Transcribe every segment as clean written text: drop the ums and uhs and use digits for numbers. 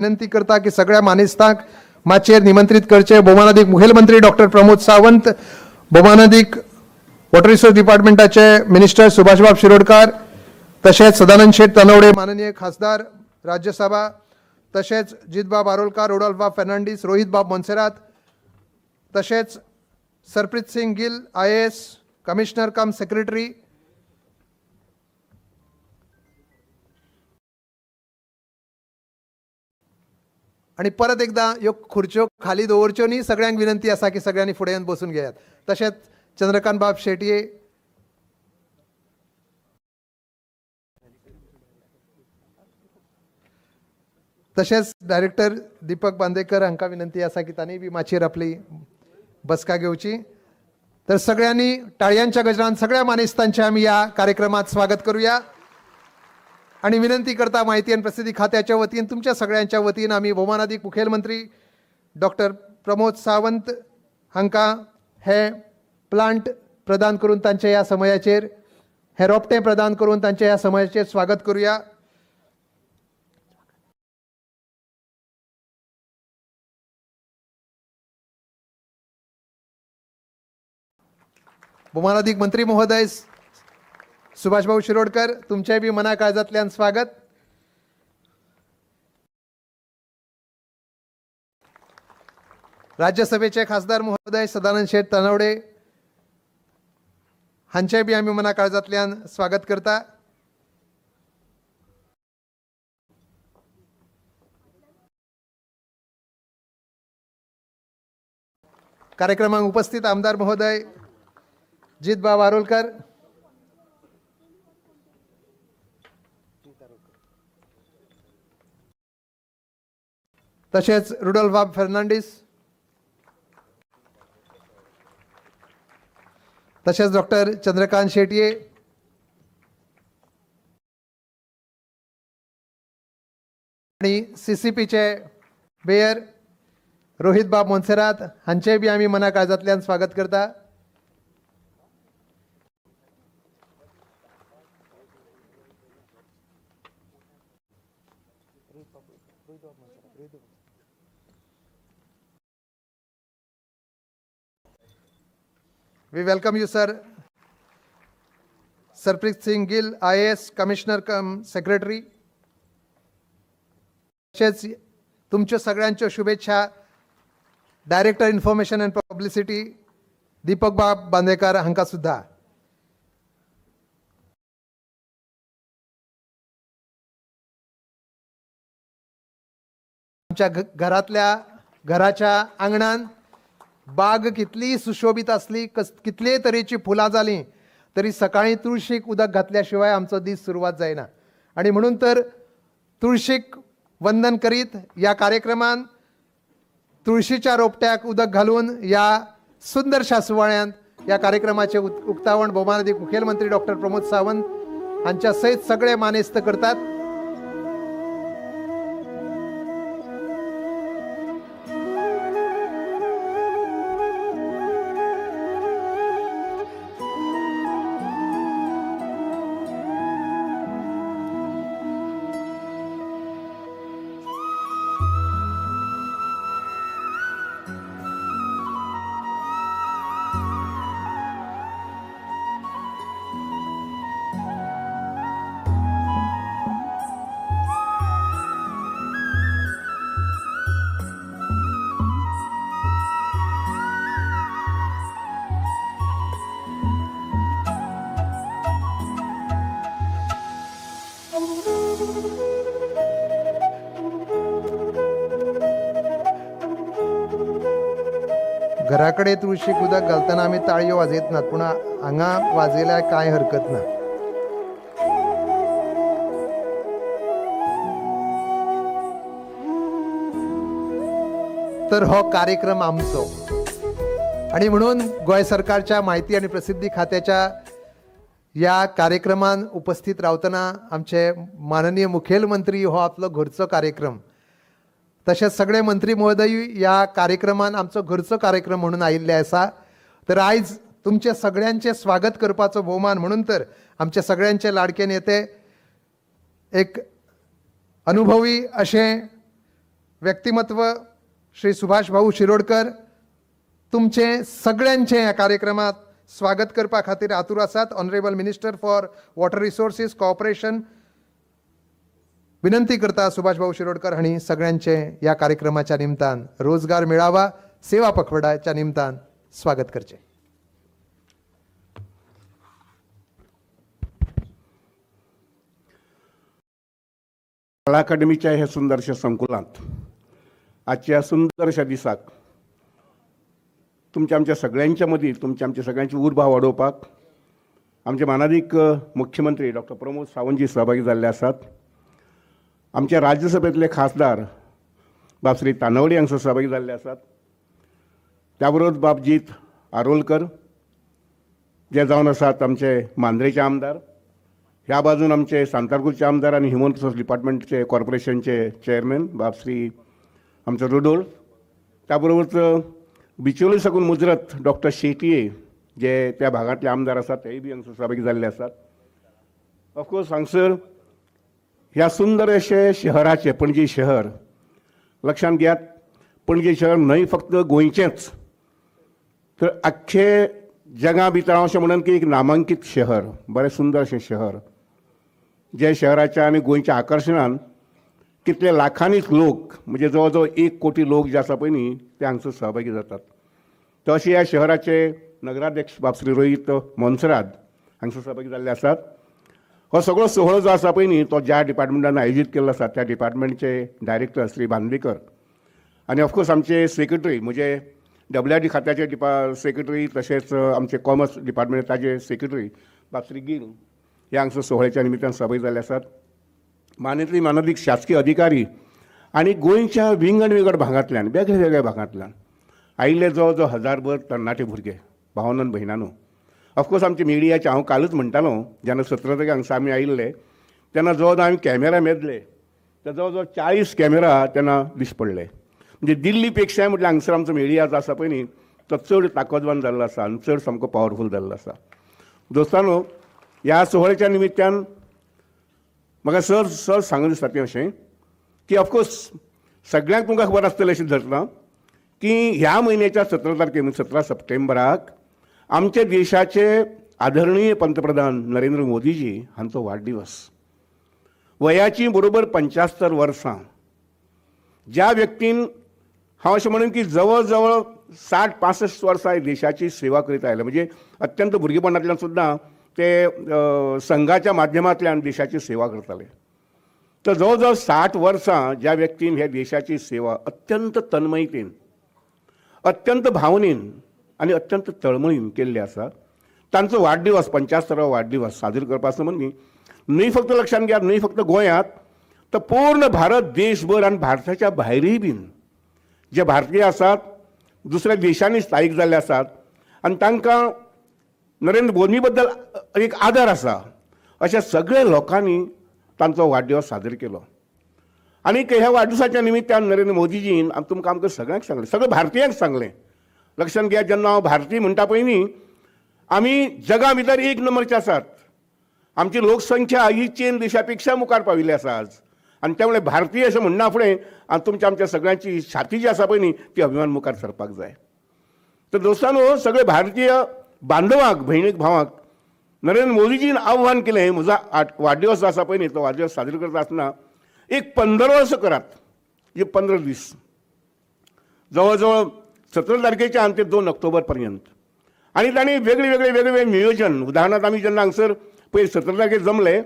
विनंती करता की सगळ्या मानेस्तांक माचयेर निमंत्रीत करचे. भोवमानादीक मुखेलमंत्री डॉक्टर प्रमोद सावंत, भोवमानादीक वॉटर रिसोर्स डिपार्टमेंटाचे मिनिस्टर सुभाषबाब शिरोडकार, तशेंच सदानंद शेट तनवडे माननीय खासदार राज्यसभा, तशेंच जितबाब आरोलकार, रुडॉल्फबाब फर्नांडीस, रोहितबाब मोन्सेरात, तशेंच Sarpreet Singh Gill IAS commissioner cum secretary, आणि परत एकदा ह्यो खुर्च्यो खाली दवरच्यो न्ही, सगळ्यांक विनंती आसा की सगळ्यांनी फुडें येवन बसून घेयात. तशेंच चंद्रकांत बाब शेटये, तशेंच डायरेक्टर दीपक बांदेकर हांकां विनंती आसा की तांणी बी माचयेर आपली बसका घेवची. तर सगळ्यांनी टाळयांच्या गजरान सगळ्या मानेस्तांचे आमी या कार्यक्रमात स्वागत करूया आणि विनंती करता माहिती आणि प्रसिद्धी खात्याच्या वतीन, तुमच्या सगळ्यांच्या वतीन आमी भोवमानादीक मुखेलमंत्री डॉक्टर प्रमोद सावंत हांकां हे प्लांट प्रदान करून तांच्या ह्या समयाचेर, हे रोपटें प्रदान करून तांच्या ह्या समयाचेर स्वागत करूया. भोवमानादीक मंत्री महोदय सुभाषभाऊ शिरोडकर, तुमचें बी मना काळजांतल्यान स्वागत. राज्यसभेचे खासदार महोदय सदानंद शेट तानावडे हांचें बी आमी मना काळजांतल्यान स्वागत करता. कार्यक्रमाक उपस्थित आमदार महोदय जितबाब आरोलकर, तशेंच रुडोल्फबाब फर्नांडीस, तशेंच डॉक्टर चंद्रकांत शेटये, आणि सीसीपीचे मेयर रोहितबाब मोन्सेरात हांचेय बी आमी मना काळजांतल्यान स्वागत करता. We welcome you, sir. Sarpreet Singh Gill, IAS, Commissioner cum Secretary. तशेंच तुमच्यो सगळ्यांच्यो शुभेच्छा director information and publicity Deepak बाब बांदेकर हांकां सुद्दां. आमच्या घरांतल्या घराच्या आंगणान बाग कितलीय सुशोभीत आसली, कितलेय तरेची फुलां जालीं तरी सकाळीं तुळशीक उदक घातल्या शिवाय आमचो दीस सुरवात जायना. आनी म्हणून तर तुळशीक वंदन करीत ह्या कार्यक्रमान तुळशीच्या रोपट्याक उदक घालून ह्या सुंदरशा सुवाळ्यांत ह्या कार्यक्रमाचें उक्तावण भोवमानादीक मुखेलमंत्री डॉक्टर प्रमोद सावंत हांच्या सयत सगळे मानेस्त करतात. घरा कडेन तुळशीक उदक घालतना आमी ताळयो वाजयत नात, पूण हांगा वाजयल्यार कांय हरकत ना. तर हो कार्यक्रम आमचो आणि म्हणून गोंय सरकारच्या माहिती आणि प्रसिद्धी खात्याच्या या कार्यक्रमान उपस्थित रावतना आमचे माननीय मुखेलमंत्री हो आपलो घरचो कार्यक्रम, तशेंच सगळे मंत्री महोदय ह्या कार्यक्रमान आमचो घरचो कार्यक्रम म्हणून आयिल्ले आसा. तर आयज तुमचे सगळ्यांचे स्वागत करपाचो भोवमान म्हणून तर आमचे सगळ्यांचे लाडके नेते, एक अनुभवी अशें व्यक्तिमत्व श्री सुभाष भाऊ शिरोडकर तुमचें सगळ्यांचें ह्या कार्यक्रमात स्वागत करपा खातीर आतूर आसात. Honourable minister for water resources cooperation विनंती करता सुभाष भाऊ शिरोडकर हांणी सगळ्यांचे ह्या कार्यक्रमाच्या निमतान रोजगार मेळावा सेवा पखवाड्याच्या निमतान स्वागत करचें. कला अकादमीच्या ह्या सुंदरशा संकुलांत आजच्या सुंदरशा दिसाक तुमच्या आमच्या सगळ्यांच्या मदीं तुमच्या आमच्या सगळ्यांची उर्बा वाडोवपाक आमचे मानादीक मुख्यमंत्री डॉक्टर प्रमोद सावंतजी सहभागी जाल्ले आसात. आमच्या राज्यसभेतले खासदार बाब श्री तानावडे हांगसर सहभागी जाल्ले आसात. त्या बरोबर बाब जीत आरोलकर जे जावन आसात आमचे मांद्रेचे आमदार, ह्या बाजून आमचे सांताक्रूजचे आमदार आनी ह्युमन रिसोर्स डिपार्टमेंटचे कॉर्पोरेशनचे चेअरमॅन बाब श्री आमचो रुडोल्फ, त्या बरोबरच बिचोली साकून मुजरत डॉक्टर शेटये जे त्या भागांतले आमदार आसात तेय बी हांगसर सहभागी जाल्ले आसात. ऑफकोर्स हांगसर ह्या सुंदर अशे शहराचे पणजी शहर लक्षांत घेयात, पणजी शहर न्हय फक्त गोंयचेंच तर आख्खे जगा भितर हांव अशें म्हणन की एक नामांकीत शहर, बरें सुंदर अशें शहर, जे शहराच्या आनी गोंयच्या आकर्शणान कितले लाखांनीच लोक म्हणजे जवळ जवळ 1 कोटी लोक जे आसा पळय न्ही ते हांगसर सहभागी जातात. तशें ह्या शहराचे नगराध्यक्ष बाब श्री रोहीत मोन्सराद हांगसर सहभागी जाल्ले आसात. हो सगळो सुवाळो जो आसा पळय न्ही तो ज्या डिपार्टमेंटान आयोजीत केल्लो आसा त्या डिपार्टमेंटचे डायरेक्टर श्री बांदेकर आनी ऑफकोर्स आमचे सेक्रेटरी म्हणजे WRD खात्याचे सेक्रेटरी तशेंच आमचे कॉमर्स डिपार्टमेंट ताजे सेक्रेटरी बाब श्री गिल हे हांगसर सुवाळ्याच्या निमित्तान सहभागी जाल्ले आसात. मानेतली मानादीक शासकीय अधिकारी आनी गोंयच्या विंगड विंगड भागांतल्यान वेगळ्या वेगळ्या भागांतल्यान आयिल्ले जवळ जवळ 1000 तरणाटे भुरगे भावानो आनी भयणानो. ऑफकोर्स आमचे मिडियाचे हांव कालूच म्हणटालो जेन्ना 17 तारखेक हांगसर आमी आयिल्ले तेन्ना जवळ जवळ आमी कॅमेरा मेजले तर जवळ जवळ 40 कॅमेरा तेन्ना दिस पडले. म्हणजे दिल्ली पेक्षाय म्हटल्यार हांगसर आमचो मिडिया जो आसा पळय न्ही तो चड ताकदवान जाल्लो आसा आनी चड सामको पावरफूल जाल्लो आसा. दोस्तानो, ह्या सुवाळ्याच्या निमित्तान म्हाका सहज सहज सांगून दिसता तें अशें की ऑफकोर्स सगळ्यांक तुमकां खबर आसतलें अशें धरता की ह्या म्हयन्याच्या 17 तारखेक म्हणजे 17 सप्टेंबराक आमच्या देशाचे आदरणीय पंतप्रधान नरेंद्र मोदीजी हांचो वाडदिवस. वयाची बरोबर 75 वर्सां ज्या व्यक्तीन हांव अशें म्हणून की जवळ जवळ 60-65 वर्सां देशाची सेवा करीत आयले, म्हणजे अत्यंत भुरगेपणांतल्यान सुद्दां ते संघाच्या माध्यमांतल्यान देशाची सेवा करताले. तर जवळ जवळ 60 वर्सां ज्या व्यक्तीन ह्या देशाची सेवा अत्यंत तन्मयतेन, अत्यंत भावनेन आनी अत्यंत तळमळीन केल्ली आसा तांचो वाडदिवस 75वो वाडदिवस साजरो करपा संबंदी न्हय फक्त लक्षांत घेयात, न्हय फक्त गोंयांत तर पूर्ण भारत देशभर आनी भारताच्या भायरूय बीन जे भारतीय आसात दुसऱ्या देशांनी स्थायीक जाल्ले आसात आनी तांकां नरेंद्र मोदी बद्दल एक आदर आसा अशा सगळ्या लोकांनी तांचो वाडदिवस साजरो केलो. आनी ह्या वाडदिवसाच्या निमित्तान नरेंद्र मोदीजीन तुमकां आमकां सगळ्यांक सांगलें, सगळ्या भारतीयांक सांगलें. लक्षांत घेयात, जेन्ना हांव भारतीय म्हणटा पळय न्ही आमी जगा भितर 1 नंबरचे आसात. आमची लोकसंख्या ही चीन देशा पेक्षा मुखार पाविल्ली आसा आज आनी त्यामुळे भारतीय अशें म्हणना फुडें आनी तुमच्या आमच्या सगळ्यांची छाती जी आसा पळय न्ही ती अभिमान मुखार सरपाक जाय. तर दोस्तानो, सगळे भारतीय बांधवांक, भयणीक, भावांक नरेंद्र मोदीजीन आव्हान केलें, म्हजो वाडदिवस आसा पळय न्ही तो वाडदिवस साजरो करता आसतना एक 15 वर्सां करात, म्हणजे 15 दीस, जवळ जवळ 17 तारखेच्यान ते 2 ऑक्टोबर पर्यंत. आनी तांणी वेगळे वेगळे वेगळे वेगळे नियोजन, उदाहरणार्थ आमी जेन्ना हांगसर पयर 17 तारखेर जमले,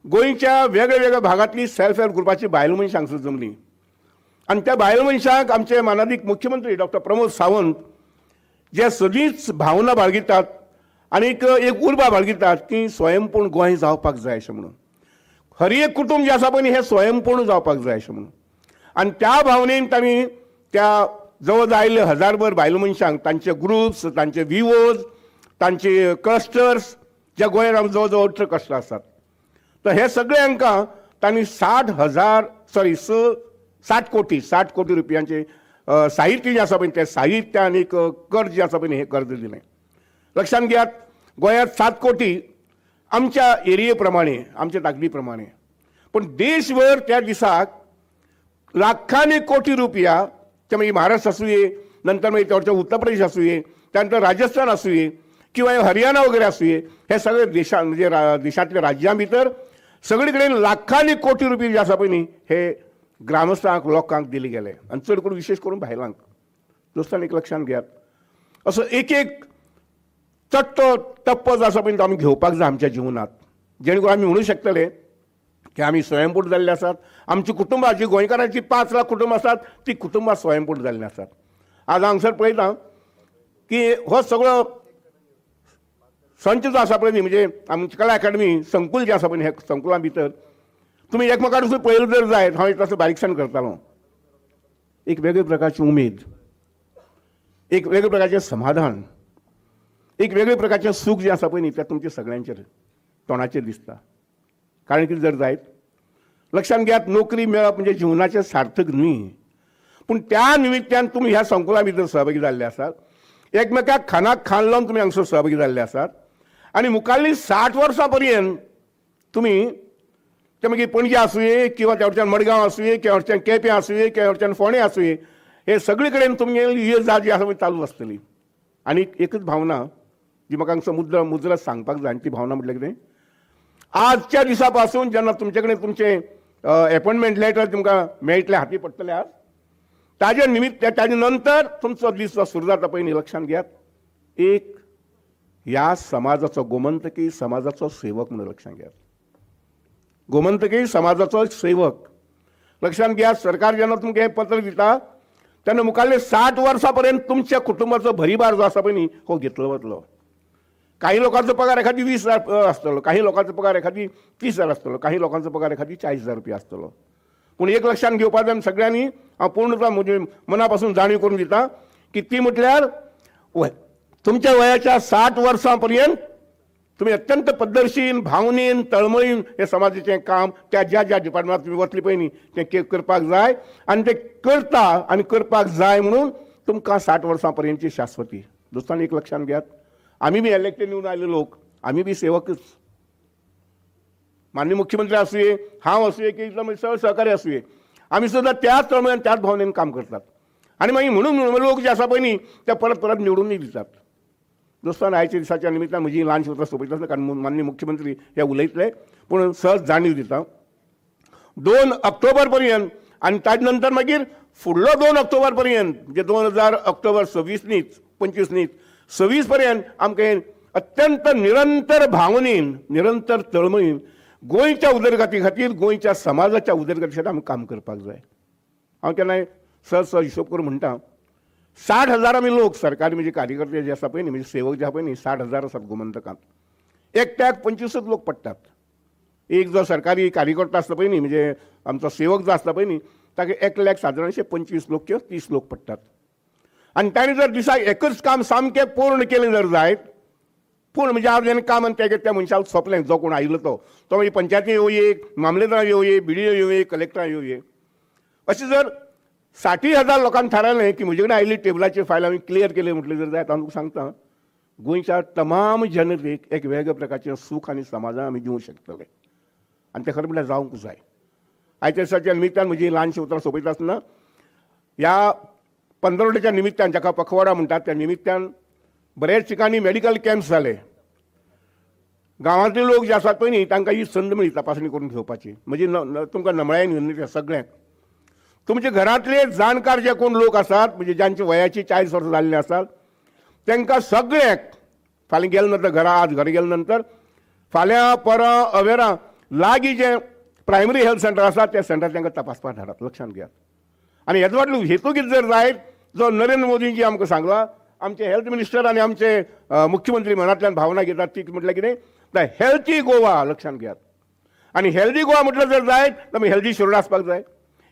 गोंयच्या वेगळ्या वेगळ्या भागांतली सेल्फ हेल्प ग्रुपाची बायल मनशां हांगसर जमली आनी त्या बायल मनशांक आमचे मानादीक मुख्यमंत्री डॉक्टर प्रमोद सावंत जे सदींच भावना बाळगितात आनी एक उर्बा बाळगितात की स्वयंपूर्ण गोंय जावपाक जाय अशें म्हणून, हर एक कुटुंब जें आसा पळय न्ही हें स्वयंपूर्ण जावपाक जाय अशें म्हणून, आनी त्या भावनेन तांणी त्या जवळ जवळ आयिल्ले 1000 बायल मनशांक तांचे ग्रुप्स, तांचे विवोज, तांचे क्लस्टर्स, ज्या गोंयांत जवळ जवळ 18 क्लस्टर आसात, तर हे सगळे हांकां तांणी 60 कोटी रुपयांचे साहित्य जें आसा पळय तें साहित्य आनी कर्ज जें आसा पळय हें कर्ज दिलें. लक्षांत घेयात, गोंयांत 7 कोटी आमच्या एरिये प्रमाणे, आमच्या ताकदी प्रमाणे, पूण देशभर त्या दिसाक लाखांनी कोटी रुपया ते मागीर महाराष्ट्र आसुये, नंतर मागीर तेवटच्यान उत्तर प्रदेश आसुये, त्यानंतर राजस्थान आसुये किंवा हरियाणा वगैरे आसुये, हे सगळे देशां म्हणजे देशांतल्या राज्यां भितर सगळे कडेन लाखांनी कोटी रुपये जे आसा पळय न्ही हे ग्रामस्थांक लोकांक दिले गेले आनी चड करून विशेश करून बायलांक. दोस्तान एक लक्षांत घेयात, असो एक एक चट्टो टप्पो जो आसा पळय तो आमी घेवपाक जाय आमच्या जिवनांत, जेणे करून आमी म्हणू शकतले की आमी स्वयंपूर्ण जाल्ले आसात. आमची कुटुंबां जी गोंयकारांची 5 लाख कुटुंबां आसात ती कुटुंबां स्वयंपूर्ण जाल्लीं आसात. आज हांगसर पळयता की हो सगळो संच जो आसा पळय न्ही म्हणजे आमची कला अकादमी संकुल जें आसा पळय न्ही, ह्या संकुलां भितर तुमी एकमेकां वचून पळयलें जर जायत, हांव एक तसो बारीकसाण करतालो, एक वेगळे प्रकारची उमेद, एक वेगळे प्रकारचें समाधान, एक वेगळे प्रकारचें सूख जें आसा पळय न्ही तें तुमच्या सगळ्यांचेर तोंडाचेर दिसता. कारण कितें जर जायत लक्षांत घेयात, नोकरी मेळप म्हणजे जिवनाचें सार्थक न्ही, पूण त्या निमित्तान तुमी ह्या संकुला भितर सहभागी जाल्ले आसात, एकमेकाक खानाक खान लावन तुमी हांगसर सहभागी जाल्ले आसात आनी मुखाल्ली 60 वर्सां पर्यंत तुमी ते मागीर पणजे आसुये किंवा त्या वटच्यान मडगांव आसुये किंवा वटच्यान केपें आसुये किंवा वटच्यान फोंडें आसुये, हे सगळे कडेन तुमगेली ये जा जी आसा पळय चालू आसतली. आनी एकच भावना जी म्हाका हांगसर मुद्रा सांगपाक जाय, आनी ती भावना म्हटल्यार कितें, आजच्या दिसा पासून जेन्ना तुमचे कडेन तुमचें एपॉयंटमेंट लेटर तुमकां मेळटलें, हाती पडटलें आज, ताजे निमित्त ताजे नंतर तुमचो दीस जो सुरू जाता पळय न्ही लक्षांत घेयात, एक ह्या समाजाचो गोमंतकी समाजाचो सेवक म्हणून लक्षांत घेयात, गोमंतकी समाजाचो सेवक लक्षांत घेयात. सरकार जेन्ना तुमकां हें पत्र दिता तेन्ना मुखाल्ले 60 वर्सां पर्यंत तुमच्या कुटुंबाचो भरीभार जो आसा पळय न्ही हो घेतलो वतलो. काही लोकांचो पगार एखादी 20,000 आसतलो, काही लोकांचो पगार एखादी 30,000 आसतलो, काही लोकांचो पगार एखादी 40,000 रुपया आसतलो. पूण एक लक्षांत घेवपाक जाय सगळ्यांनी, हांव पूर्णता म्हजे मना पासून जाणीव करून दिता की ती म्हटल्यार तुमच्या वयाच्या 60 वर्सां पर्यंत तुमी अत्यंत पद्दतशीर, भावनेन, तळमळीन हे समाजाचें काम त्या ज्या ज्या डिपार्टमेंटात तुमी वतली पळय न्ही तें करपाक जाय आनी तें करता आनी करपाक जाय म्हणून तुमकां 60 वर्सां पर्यंतची शाश्वती. दोस्तांनी एक लक्षांत घेयात, आमी बी इलेक्टेड निवडून आयले लोक, आमी बी सेवकच, माननीय मुख्यमंत्री आसुये, हांव आसुये की सगळे सहकारी आसुये, आमी सुद्दां त्याच तळमळीन त्याच भावनेन काम करतात आनी मागीर म्हणून लोक जे आसा पळय न्ही ते परत परत निवडूनय दितात. दोस्तान आयच्या दिसाच्या निमित्तान म्हजी ल्हानशी उतरां सोंपयता आसतना, कारण माननीय मुख्यमंत्री हे उलयतले, पूण सहज जाणीव दिता 2 ऑक्टोबर पर्यंत आनी ताजे नंतर मागीर फुडलो 2 ऑक्टोबर पर्यंत म्हणजे 2000 ऑक्टोबर 26 न्हीच 25 न्हीच 26 पर्यंत आमकां अत्यंत निरंतर भावनेन, निरंतर तळमळीन गोंयच्या उदरगती खातीर, गोंयच्या समाजाच्या उदरगती खातीर आमी काम करपाक जाय. हांव केन्नाय सहज सहज हिशोब करून म्हणटा, 60,000 आमी लोक सरकारी म्हणजे कार्यकर्ते जे आसा पळय न्ही, म्हणजे सेवक जे आसा पळय न्ही, 60,000 आसात गोमंतकांत, एकट्याक 25 लोक पडटात. एक जो सरकारी कार्यकर्ता आसता पळय न्ही, म्हणजे आमचो सेवक जो आसता पळय न्ही, ताका एकल्याक सादारणशे 25 लोक किंवा 30 लोक पडटात. आनी ताणें जर दिसाक एकच काम सामकें पूर्ण केलें जर जायत, पूर्ण म्हणजे आज जेन्ना काम आनी त्या मनशाक सोंपलें, जो कोण आयिल्लो तो तो मागीर पंचायती येवये, मामलेदारां येवये, बीडीओ येवये, कलेक्टरां येवये, अशें जर 60,000 लोकांनी थारायलें की म्हजे कडेन आयिल्ली टेबलाची फायल हांवें क्लियर केली म्हटलें जर जायत, हांव तुमकां सांगता गोंयच्या तमाम जनतेक एक वेगळ्या प्रकारचें सूख आनी समाधान आमी दिवंक शकतले आनी तें खरें म्हटल्यार जावंक जाय. आयच्या दिसाच्या निमित्तान म्हजी ल्हानशी उतरां सोंपयता आसतना ह्या पंदरवड्याच्या निमित्तान, जाका पखवाडा म्हणटात, त्या निमित्तान बऱ्याच ठिकाणी मेडिकल कॅम्प्स जाले. गांवांतले लोक जे आसात पळय न्ही तांकां ही संद मेळ्ळी तपासणी करून घेवपाची. म्हणजे तुमकां नमळायेन विनंती सगळ्यांक, तुमच्या घरांतले जाणकार जे कोण लोक आसात, म्हणजे ज्यांच्या वयाची 40 वर्सां जाल्लीं आसात, तांकां सगळ्यांक फाल्यां गेले नंतर घरा, आज घरा गेले नंतर फाल्यां परां अवेरां लागीं जें प्रायमरी हेल्थ सेंटर आसा त्या सेंटरार तांकां तपासपाक धाडात, लक्षांत घेयात. आनी हेजो फाटलो हेतू कितें जर जायत, जो नरेंद्र मोदीजी आमकां सांगला, आमचे हेल्थ मिनिस्टर आनी आमचे मुख्यमंत्री मनांतल्यान भावना घेतात ती म्हटल्यार कितें, the healthy Goa, लक्षांत घेयात. आनी हेल्दी गोवा म्हटल्यार जर जायत तर हेल्दी शिरोडा आसपाक जाय,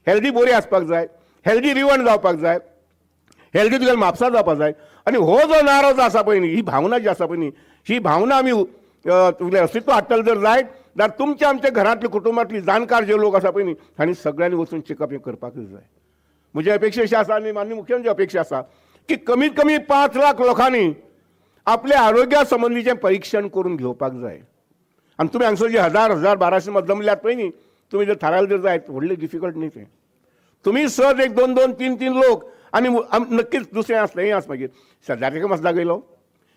हेल्दी बोरी आसपाक जाय, हेल्दी रिवण जावपाक जाय, हेल्दी तुगेले म्हापसा जावपाक जाय. आनी हो जो नारो जो आसा पळय न्ही, ही भावना जी आसा पळय न्ही, ही भावना आमी तुगेलें अस्तित्व हाडटले जर जायत जाल्यार तुमच्या आमच्या घरांतली कुटुंबांतली जाणकार जे लोक आसा पळय न्ही तांणी सगळ्यांनी वचून चेकअप हें करपाकूच जाय. म्हजी अपेक्षा अशी आसा आनी माननीय मुख्यमंत्री अपेक्षा आसा की कमीत कमी 5 लाख लोकांनी आपल्या आरोग्या संबंदीचें परिक्षण करून घेवपाक जाय. आनी तुमी हांगसर जे 1000 1000 1200 मत जमल्यात पळय न्ही, तुमी जर थारायलें जर जायत, व्हडलें डिफिकल्ट न्ही तें. तुमी सहज 1 2 2 3 3 लोक आनी नक्कीच दुसरें आसलें हें आस मागीर शेजाऱ्याक मातसो दाखयलो,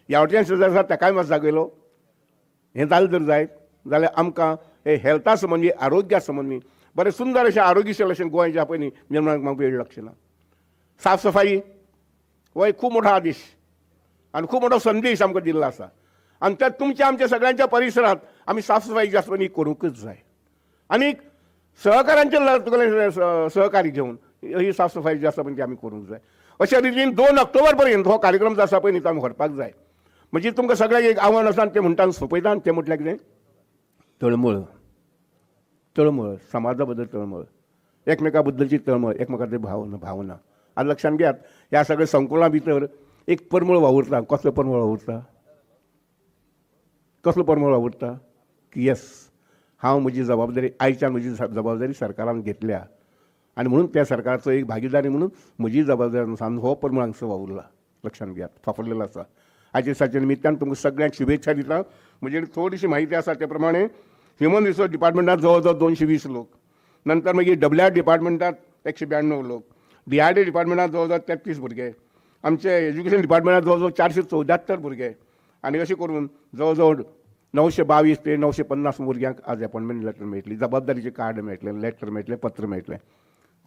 ह्या वटेन शेजारी आसा ताकाय मातसो दाखयलो. हें जालें जर जायत जाल्यार आमकां हे हेल्था संबंदी, आरोग्या संबंदी बरें सुंदर अशें आरोग्यशील अशें गोंय जें पळय न्ही निर्माण म्हाका वेळ लागचें ना. साफ सफाई हो एक खूब मोठो आदेश आनी खूब मोठो संदेश आमकां दिल्लो आसा आनी त्या तुमच्या आमच्या सगळ्यांच्या परिसरांत आमी साफ सफाई जास्त न्ही करूंकच जाय आनी सहकाऱ्यांचे सहकारी घेवन ही साफ सफाई जी आसा पळय ती आमी करूंक जाय. अशा रितीन 2 ऑक्टोबर पर्यंत हो कार्यक्रम जो आसा पळय न्ही तो आमी व्हरपाक जाय. म्हणजे तुमकां सगळ्यांक एक आव्हान आसा आनी तें म्हणटा सोंपयता आनी तें म्हटल्यार कितें, तळमळ, तळमळ, समाजा बद्दल तळमळ, एकमेका बद्दलची तळमळ, एकमेकाची भावना भावना. आनी लक्षांत घेयात ह्या सगळ्या संकुलां भितर एक परमळ वावुरता. कसलो परमळ वावुरता, कसलो परमळ वावुरता की येस हांव म्हजी जबाबदारी आयच्यान म्हजी जबाबदारी सरकारान घेतल्या आनी म्हणून त्या सरकाराचो एक भागीदारी म्हणून म्हजी जबाबदारी आसा हो परमळ हांगसर वावुरला. लक्षांत घेयात फाफडलेलो आसा. आयच्या दिसाच्या निमित्तान तुमकां सगळ्यांक शुभेच्छा दिता. म्हजे थोडीशी म्हायती आसा ते प्रमाणे ह्युमन रिसोर्स डिपार्टमेंटात जवळ जवळ 220 लोक, नंतर मागीर डब्ल्यू आर डिपार्टमेंटात 192 लोक, डी आर डी डिपार्टमेंटात जवळ जवळ 33 भुरगे, आमचे एज्युकेशन डिपार्टमेंटात जवळ जवळ 474 भुरगे आनी अशें करून जवळ जवळ 922 ते 950 भुरग्यांक आज अपॉयंटमेंट लेटर मेळटली, जबाबदारीचें कार्ड मेळटलें, लेटर मेळटलें, पत्र मेळटलें.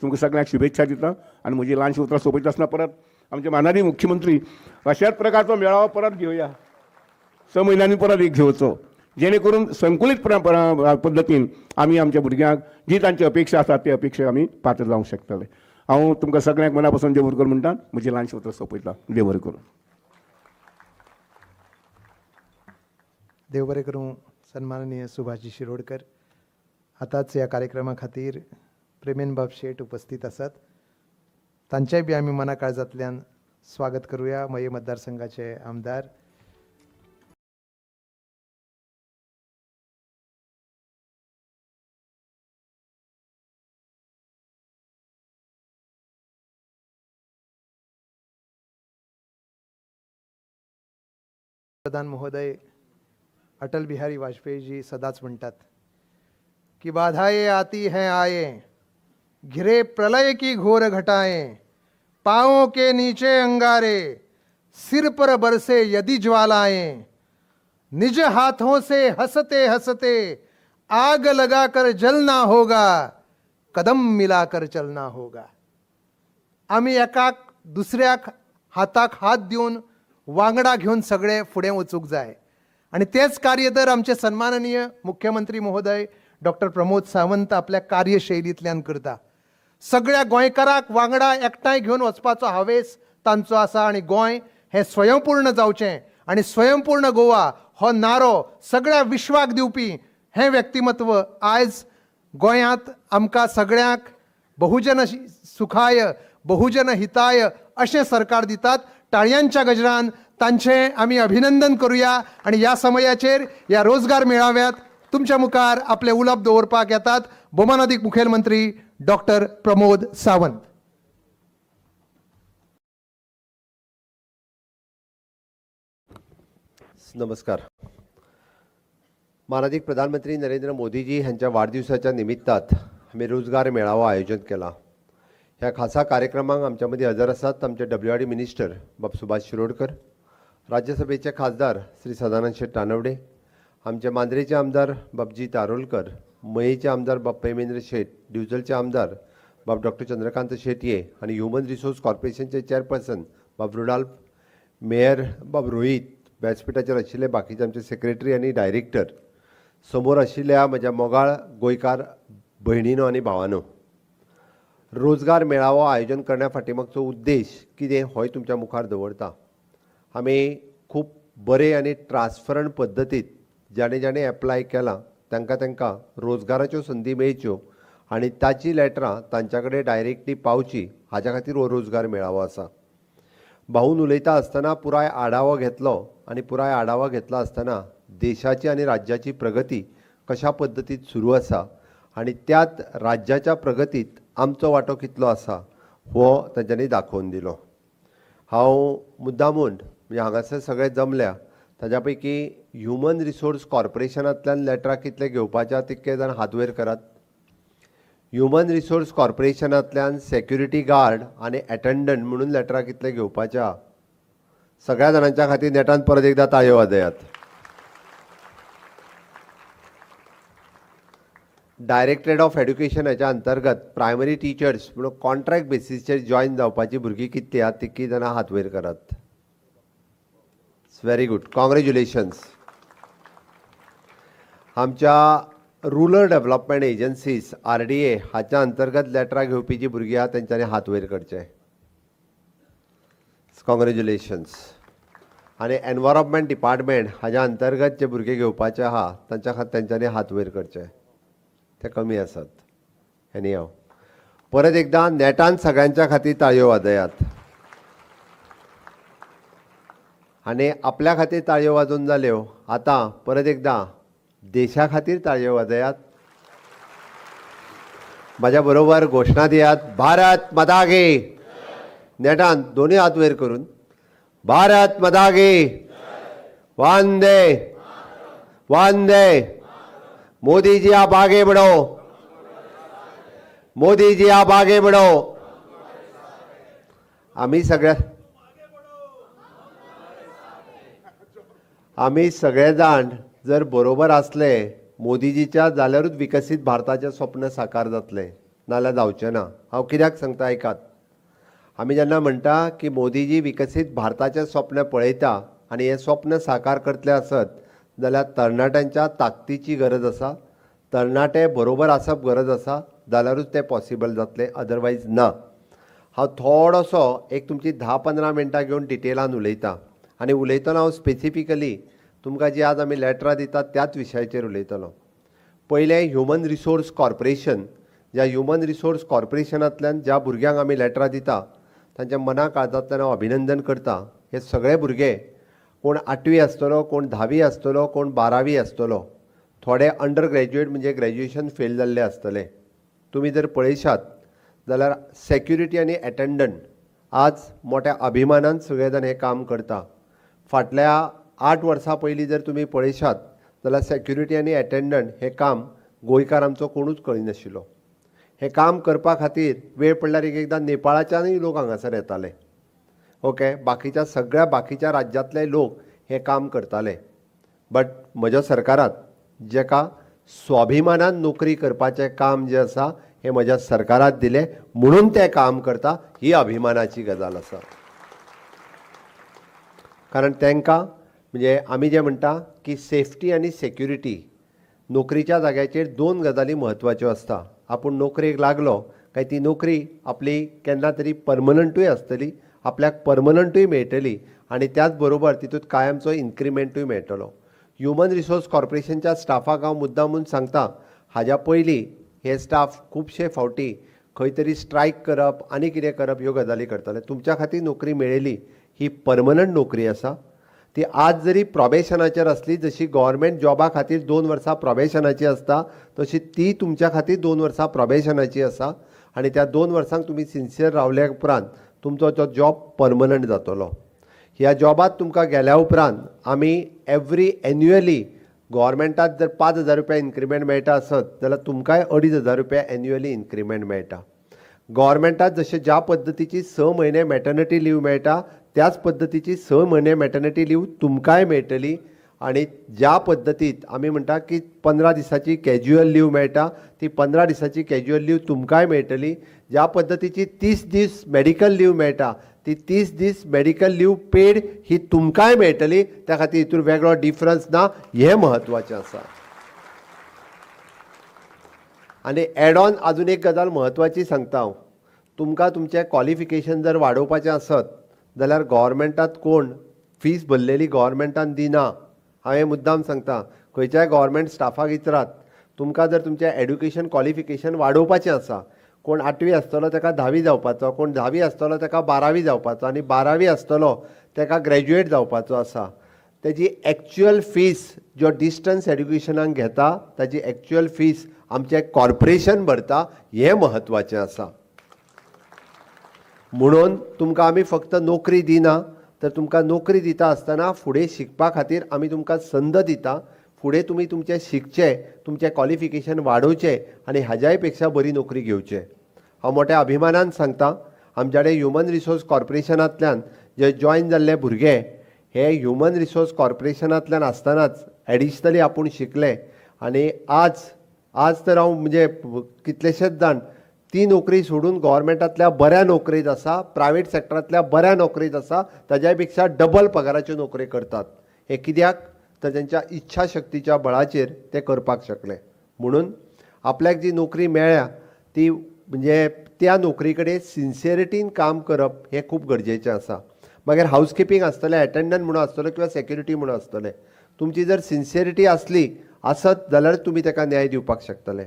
तुमकां सगळ्यांक शुभेच्छा दिता आनी म्हजी ल्हानशीं उतरां सोंपयता आसतना परत आमचे मानादी मुख्यमंत्री अशाच प्रकारचो मेळावो परत घेवया, 6 म्हयन्यांनी परत एक घेवचो, जेणे करून संकुलीत पद्दतीन आमी आमच्या भुरग्यांक जी तांची अपेक्षा आसा ती अपेक्षा आमी पात्र जावंक शकतले. हांव तुमकां सगळ्यांक मना पासून देव बरें करूं म्हणटा. म्हजी ल्हानशीं उतरां सोंपयता. देव बरें करूं. देव बरें करूं सन्माननीय सुभाषजी शिरोडकर. आतांच ह्या कार्यक्रमा खातीर प्रेमेनबाब शेट उपस्थित आसात, तांचेय बी आमी मना काळजांतल्यान स्वागत करुया. मये मतदारसंघाचे आमदार प्रधान महोदय अटल बिहारी वाजपेयी जी सदांच म्हणटात की बाधाएं आती हैं आए, घिरे प्रलय की घोर घटाएं, पाँवों के नीचे अंगारे, सिर पर बरसे यदि ज्वालाएं, निज हाथों से हंसते हंसते आग लगाकर जलना होगा, कदम मिलाकर चलना होगा. आमी एकाक दुसऱ्याक हाताक हात दिवन वांगडा घेवन सगळे फुडें वचूंक जाय आनी तेच कार्य तर आमचे सन्माननीय मुख्यमंत्री महोदय डॉक्टर प्रमोद सावंत आपल्या कार्यशैलींतल्यान करता. सगळ्या गोंयकाराक वांगडा एकठांय घेवन वचपाचो हावेस तांचो आसा आनी गोंय हें स्वयंपूर्ण जावचें आनी स्वयंपूर्ण गोवा हो नारो सगळ्या विश्वाक दिवपी हें व्यक्तिमत्व आयज गोंयांत आमकां सगळ्यांक बहुजन सुखाय बहुजन हिताय अशें सरकार दितात. टाळयांच्या गजरान तांचें आमी अभिनंदन करुया आनी ह्या समयाचेर ह्या रोजगार मेळाव्यात तुमच्या मुखार आपले उलोवप दवरपाक येतात भोवमानादीक मुखेलमंत्री डॉक्टर प्रमोद सावंत. नमस्कार. मानादीक प्रधानमंत्री नरेंद्र मोदीजी हांच्या वाडदिवसाच्या निमित्तात आमी रोजगार मेळावो आयोजन केला. ह्या खासा कार्यक्रमाक आमच्या मदीं हजर आसात आमचे डब्ल्यू आर डी मिनिस्टर बाब सुभाष शिरोडकर, राज्यसभेचे खासदार श्री सदानंद शेट तानवडे, आमचे मांद्रेचे आमदार बाबजी तारोलकर, मयेचे आमदार बाब प्रेमेंद्र शेट, दिवचलचे आमदार बाब डॉक्टर चंद्रकांत शेटये आनी ह्युमन रिसोर्स कॉर्पोरेशनचे चेअरपर्सन बाब रुडाल्फ, मेयर बाब रोहीत, व्यासपिठाचेर आशिल्ले बाकीचे आमचे सेक्रेटरी आनी डायरेक्टर, समोर आशिल्ल्या म्हज्या मोगाळ गोंयकार भयणीनो आनी भावानो, रोजगार मेळावो आयोजन करण्या फाटीमागचो उद्देश कितें होय तुमच्या मुखार दवरता. आमी खूब बरे आनी ट्रान्सपरंट पद्दतीत जाणें जाणें एप्लाय केलां तांकां तांकां रोजगाराच्यो संदी मेळच्यो आनी ताची लेटरां तांच्या कडेन डायरेक्टली पावची हाज्या खातीर हो रोजगार मेळावो आसा. भाऊन उलयता आसतना पुराय आढावो घेतलो आनी पुराय आढावो घेतलो आसतना देशाची आनी राज्याची प्रगती कशा पद्दतीत सुरू आसा आनी त्यात राज्याच्या प्रगतीत आमचो वांटो कितलो आसा हो तांच्यांनी दाखोवन दिलो. हांव मुद्दामून म्हणजे हांगासर सगळे जमल्या ताज्या पैकी ह्युमन रिसोर्स कॉर्पोरेशनांतल्यान लेटरां कितले घेवपाच्या तितके जाण हात वयर करात. ह्युमन रिसोर्स कॉर्पोरेशनांतल्यान सेक्युरिटी गार्ड आनी एटँडंट म्हणून लेटरां कितले घेवपाचे आहा. सगळ्या जाणांच्या खातीर नेटान परत एकदां ताळयो वाजयात. डायरेक्टरेट ऑफ एड्युकेशन हाच्या अंतर्गत प्रायमरी टिचर्स म्हणून कॉन्ट्रॅक्ट बेसीसचेर जॉयन जावपाची भुरगीं कितलीं आहात तितलीं जाणां हात वयर करात. It's very good, congratulations. आमच्या रुरल डेव्हलपमेंट एजन्सीज RDA हाच्या अंतर्गत लेटरां घेवपी जी भुरगीं आहा तेंच्यांनी हात वयर करचे. कॉंग्रेच्युलेशन्स. आनी एनवायरमेंट डिपार्टमेंट हाज्या अंतर्गत जे भुरगे घेवपाचे आहा तांच्या खातीर तेंच्यांनी हात वयर करचे. ते कमी आसात. एनी हांव परत एकदां नेटान सगळ्यांच्या खातीर ताळयो वाजयात. आनी आपल्या खातीर ताळयो वाजोवन जाल्यो, आतां परत एकदां देशा खातीर ताळयो वाजयात. म्हाज्या बरोबर घोशणा दियात, भारत माता की. नेटान दोनूय हात वयर करून भारत माता की, वंदे वंदे. मोदी जी आप आगे बढ़ो, मोदी जी आप आगे बढ़ो. आमी सगळे जाण जर बरोबर आसले मोदीजीच्या जाल्यारूच विकसीत भारताचें स्वप्न साकार जातलें, नाल्यार जावचें ना. हांव कित्याक सांगता आयकात. आमी जेन्ना म्हणटा की मोदीजी विकसीत भारताचें स्वप्न पळयता आनी हें स्वप्न साकार करतले आसत जाल्यार तरणाट्यांच्या ताकदीची गरज आसा, तरणाटे बरोबर आसप गरज आसा, जाल्यारूच तें पॉसिबल जातलें, अदरवायज ना. हांव थोडोसो एक तुमची 10-15 मिनटां घेवन डिटेलान उलयतां आनी उलयतना हांव स्पेसिफिकली तुमकां जी आज आमी लेटरां दितात त्याच विशयाचेर उलयतलो. पयलें ह्युमन रिसोर्स कॉर्पोरेशन. ज्या ह्युमन रिसोर्स कॉर्पोरेशनांतल्यान ज्या भुरग्यांक आमी लेटरां दिता तांच्या मना काळजांतल्यान हांव अभिनंदन करता. हे सगळे भुरगे कोण 8वी आसतलो, कोण 10वी आसतलो, कोण 12वी आसतलो, थोडे अंडर ग्रॅज्युएट म्हणजे ग्रॅज्युएशन फेल जाल्ले आसतले. तुमी जर पळयशात जाल्यार सेक्युरिटी आनी एटँडंट आज मोठ्या अभिमानान सगळे जाण हें काम करता. फाटल्या 8 वर्सां पयलीं जर तुमी पळयशात जाल्यार सेक्युरिटी आनी एटँडंट हें काम गोंयकार आमचो कोणूच कळनाशिल्लो. हें काम करपा खातीर वेळ पडल्यार एक एकदां नेपाळाच्यानूय लोक हांगासर येताले. ओके, बाकीच्या सगळ्या बाकीच्या राज्यांतले लोक हें काम करताले. बट म्हज्या सरकारात जेका स्वाभिमानान नोकरी करपाचें काम जें आसा हें म्हज्या सरकारात दिलें म्हणून तें काम करता, ही अभिमानाची गजाल आसा. कारण तांकां म्हणजे आमी जें म्हणटा की सेफ्टी आनी सेक्युरिटी नोकरीच्या जाग्याचेर 2 गजाली म्हत्वाच्यो आसता. आपूण नोकरेक लागलो काय ती नोकरी आपली केन्ना तरी परमनंटूय आसतली, आपल्याक परमनंटूय मेळटली आनी त्याच बरोबर तितूंत कायमचो इन्क्रिमेंटूय मेळटलो. ह्युमन रिसोर्स कॉर्पोरेशनच्या स्टाफाक हांव मुद्दामून सांगता, हाज्या पयलीं हे स्टाफ खुबशे फावटी खंय तरी स्ट्रायक करप आनी कितें करप ह्यो गजाली करताले. तुमच्या खातीर नोकरी मेळिल्ली ही परमनंट नोकरी आसा. ती आज जरी प्रोबेशनाचेर आसली, जशी गव्हर्मेंट जॉबा खातीर 2 वर्सां प्रोबेशनाची आसता तशी ती तुमच्या खातीर 2 वर्सां प्रोबेशनाची आसा आनी त्या 2 वर्सांक तुमी सिन्सियर रावल्या उपरांत तुमचो तो जॉब परमनंट जातलो. ह्या जॉबात तुमकां गेल्या उपरांत आमी एवरी एन्युअली गव्हर्मेंटात जर 5,000 रुपया इन्क्रिमेंट मेळटा आसत जाल्यार तुमकांय 2,500 रुपया एन्युअली इन्क्रिमेंट मेळटा. गव्हर्मेंटात जशें ज्या पद्दतीची 6 म्हयने मॅटर्निटी लीव मेळटा त्याच पद्दतीची 6 म्हयने मॅटर्निटी लीव तुमकांय मेळटली. आनी ज्या पद्दतीत आमी म्हणटा की 15 दिसाची कॅज्युअल लीव मेळटा ती 15 दिसाची कॅज्युअल लीव तुमकांय मेळटली. ज्या पद्दतीची 30 दीस मेडिकल लीव मेळटा ती 30 दीस मेडिकल लीव पेड ही तुमकांय मेळटली. त्या खातीर हितून वेगळो डिफरन्स ना, हें म्हत्वाचें आसा. आनी एड ऑन अजून एक गजाल म्हत्वाची सांगता हांव, तुमकां तुमचें क्वॉलिफिकेशन जर वाडोवपाचें आसत जाल्यार गव्हर्मेंटात कोण फीस भरलेली गव्हर्मेंटान दिना. हांवें मुद्दाम सांगता, खंयच्याय गव्हर्मेंट स्टाफाक विचारात, तुमकां जर तुमचें एड्युकेशन क्वॉलिफिकेशन वाडोवपाचें आसा, कोण 8वी आसतलो ताका 10वी जावपाचो, कोण 10वी आसतलो ताका 12वी जावपाचो आनी 12वी आसतलो ताका ग्रॅज्युएट जावपाचो आसा, तेजी एक्च्युअल फीस जो डिस्टन्स एड्युकेशनाक घेता ताजी एक्च्युअल फीस आमचें कॉर्पोरेशन भरता, हें म्हत्वाचें आसा. म्हणून तुमकां आमी फक्त नोकरी दिना तर तुमकां नोकरी दिता आसतना फुडें शिकपा खातीर आमी तुमकां संद दिता. फुडें तुमी तुमचें शिकचें, तुमचें क्वॉलिफिकेशन वाडोवचें आनी हाज्याय पेक्षा बरी नोकरी घेवचें. हांव मोठ्या अभिमानान सांगता, आमच्या कडेन ह्युमन रिसोर्स कॉर्पोरेशनांतल्यान जे जॉयन जाल्ले भुरगे हे ह्युमन रिसोर्स कॉर्पोरेशनांतल्यान आसतनाच एडिशनली आपूण शिकले आनी आज तर हांव म्हणजे कितलेशेच जाण ती नोकरी सोडून गव्हर्मेंटांतल्या बऱ्या नोकरेंत आसा, प्रायवेट सेक्टरांतल्या बऱ्या नोकरेंत आसा, ताज्याय पेक्षा डबल पगाराच्यो नोकऱ्यो करतात. हें कित्याक तर तेंच्या इच्छा शक्तीच्या बळाचेर ते करपाक शकले. म्हणून आपल्याक जी नोकरी मेळ्ळ्या ती म्हणजे त्या नोकरी कडेन सिन्सियरिटीन काम करप हें खूब गरजेचें आसा. मागीर हावसकिपींग आसतलें, एटेंडंट म्हणून आसतलो किंवा सेक्युरिटी म्हणून आसतलें, तुमची जर सिन्सियरिटी आसली आसत जाल्यार तुमी ताका न्याय दिवपाक शकतले.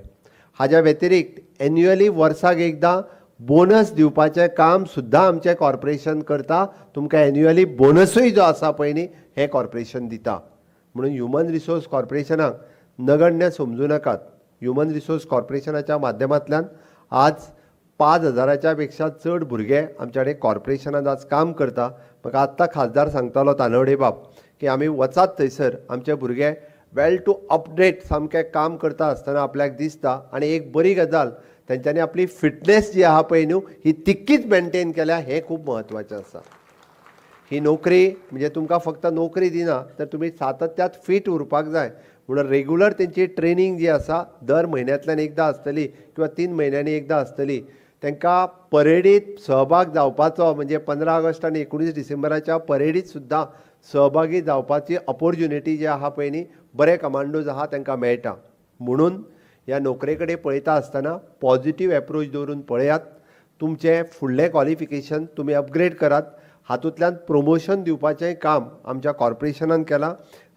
हाज्या व्यतिरिक्त एन्युअली वर्साक एकदां बोनस दिवपाचें काम सुद्दां आमचें कॉर्पोरेशन करता. तुमकां एन्युअली बोनसूय जो आसा पळय न्ही हें कॉर्पोरेशन दिता. म्हणून ह्युमन रिसोर्स कॉर्पोरेशनाक नगण्य समजूं नाकात. ह्युमन रिसोर्स कॉर्पोरेशनाच्या माध्यमांतल्यान आज 5,000 पेक्षा चड भुरगे आमच्या कडेन कॉर्पोरेशनान आज काम करता. म्हाका आत्तां खासदार सांगतालो तानवडे बाब की आमी वचात थंयसर आमचे भुरगे वेल टू अपडेट सामकें काम करता आसतना आपल्याक दिसता. आनी एक बरी गजाल, तेंच्यांनी आपली फिटनेस जी आहा पळय न्हू ही तितकीच मेनटेन केल्या, हें खूब म्हत्वाचें आसा. ही नोकरी म्हणजे तुमकां फक्त नोकरी दिना तर तुमी सातत्यात फीट उरपाक जाय. म्हणून रेगुलर तेंची ट्रेनींग जी आसा दर म्हयन्यांतल्यान एकदां आसतली किंवा 3 म्हयन्यांनी एकदां आसतली. तांकां परेडीत सहभाग जावपाचो म्हणजे 15 ऑगस्ट आनी 19 डिसेंबराच्या परेडीत सुद्दां सहभागी जावपाची ऑपोर्च्युनिटी जी आहा पळय न्ही बरे कमांडोज आहा तांकां मेळटा. म्हणून ह्या नोकरे कडेन पळयता आसतना पॉझिटीव एप्रोच दवरून पळयात. तुमचें फुडलें क्वॉलिफिकेशन तुमी अपग्रेड करात. हातूंतल्यान प्रोमोशन दिवपाचें काम आमच्या कॉर्पोरेशनान केलां.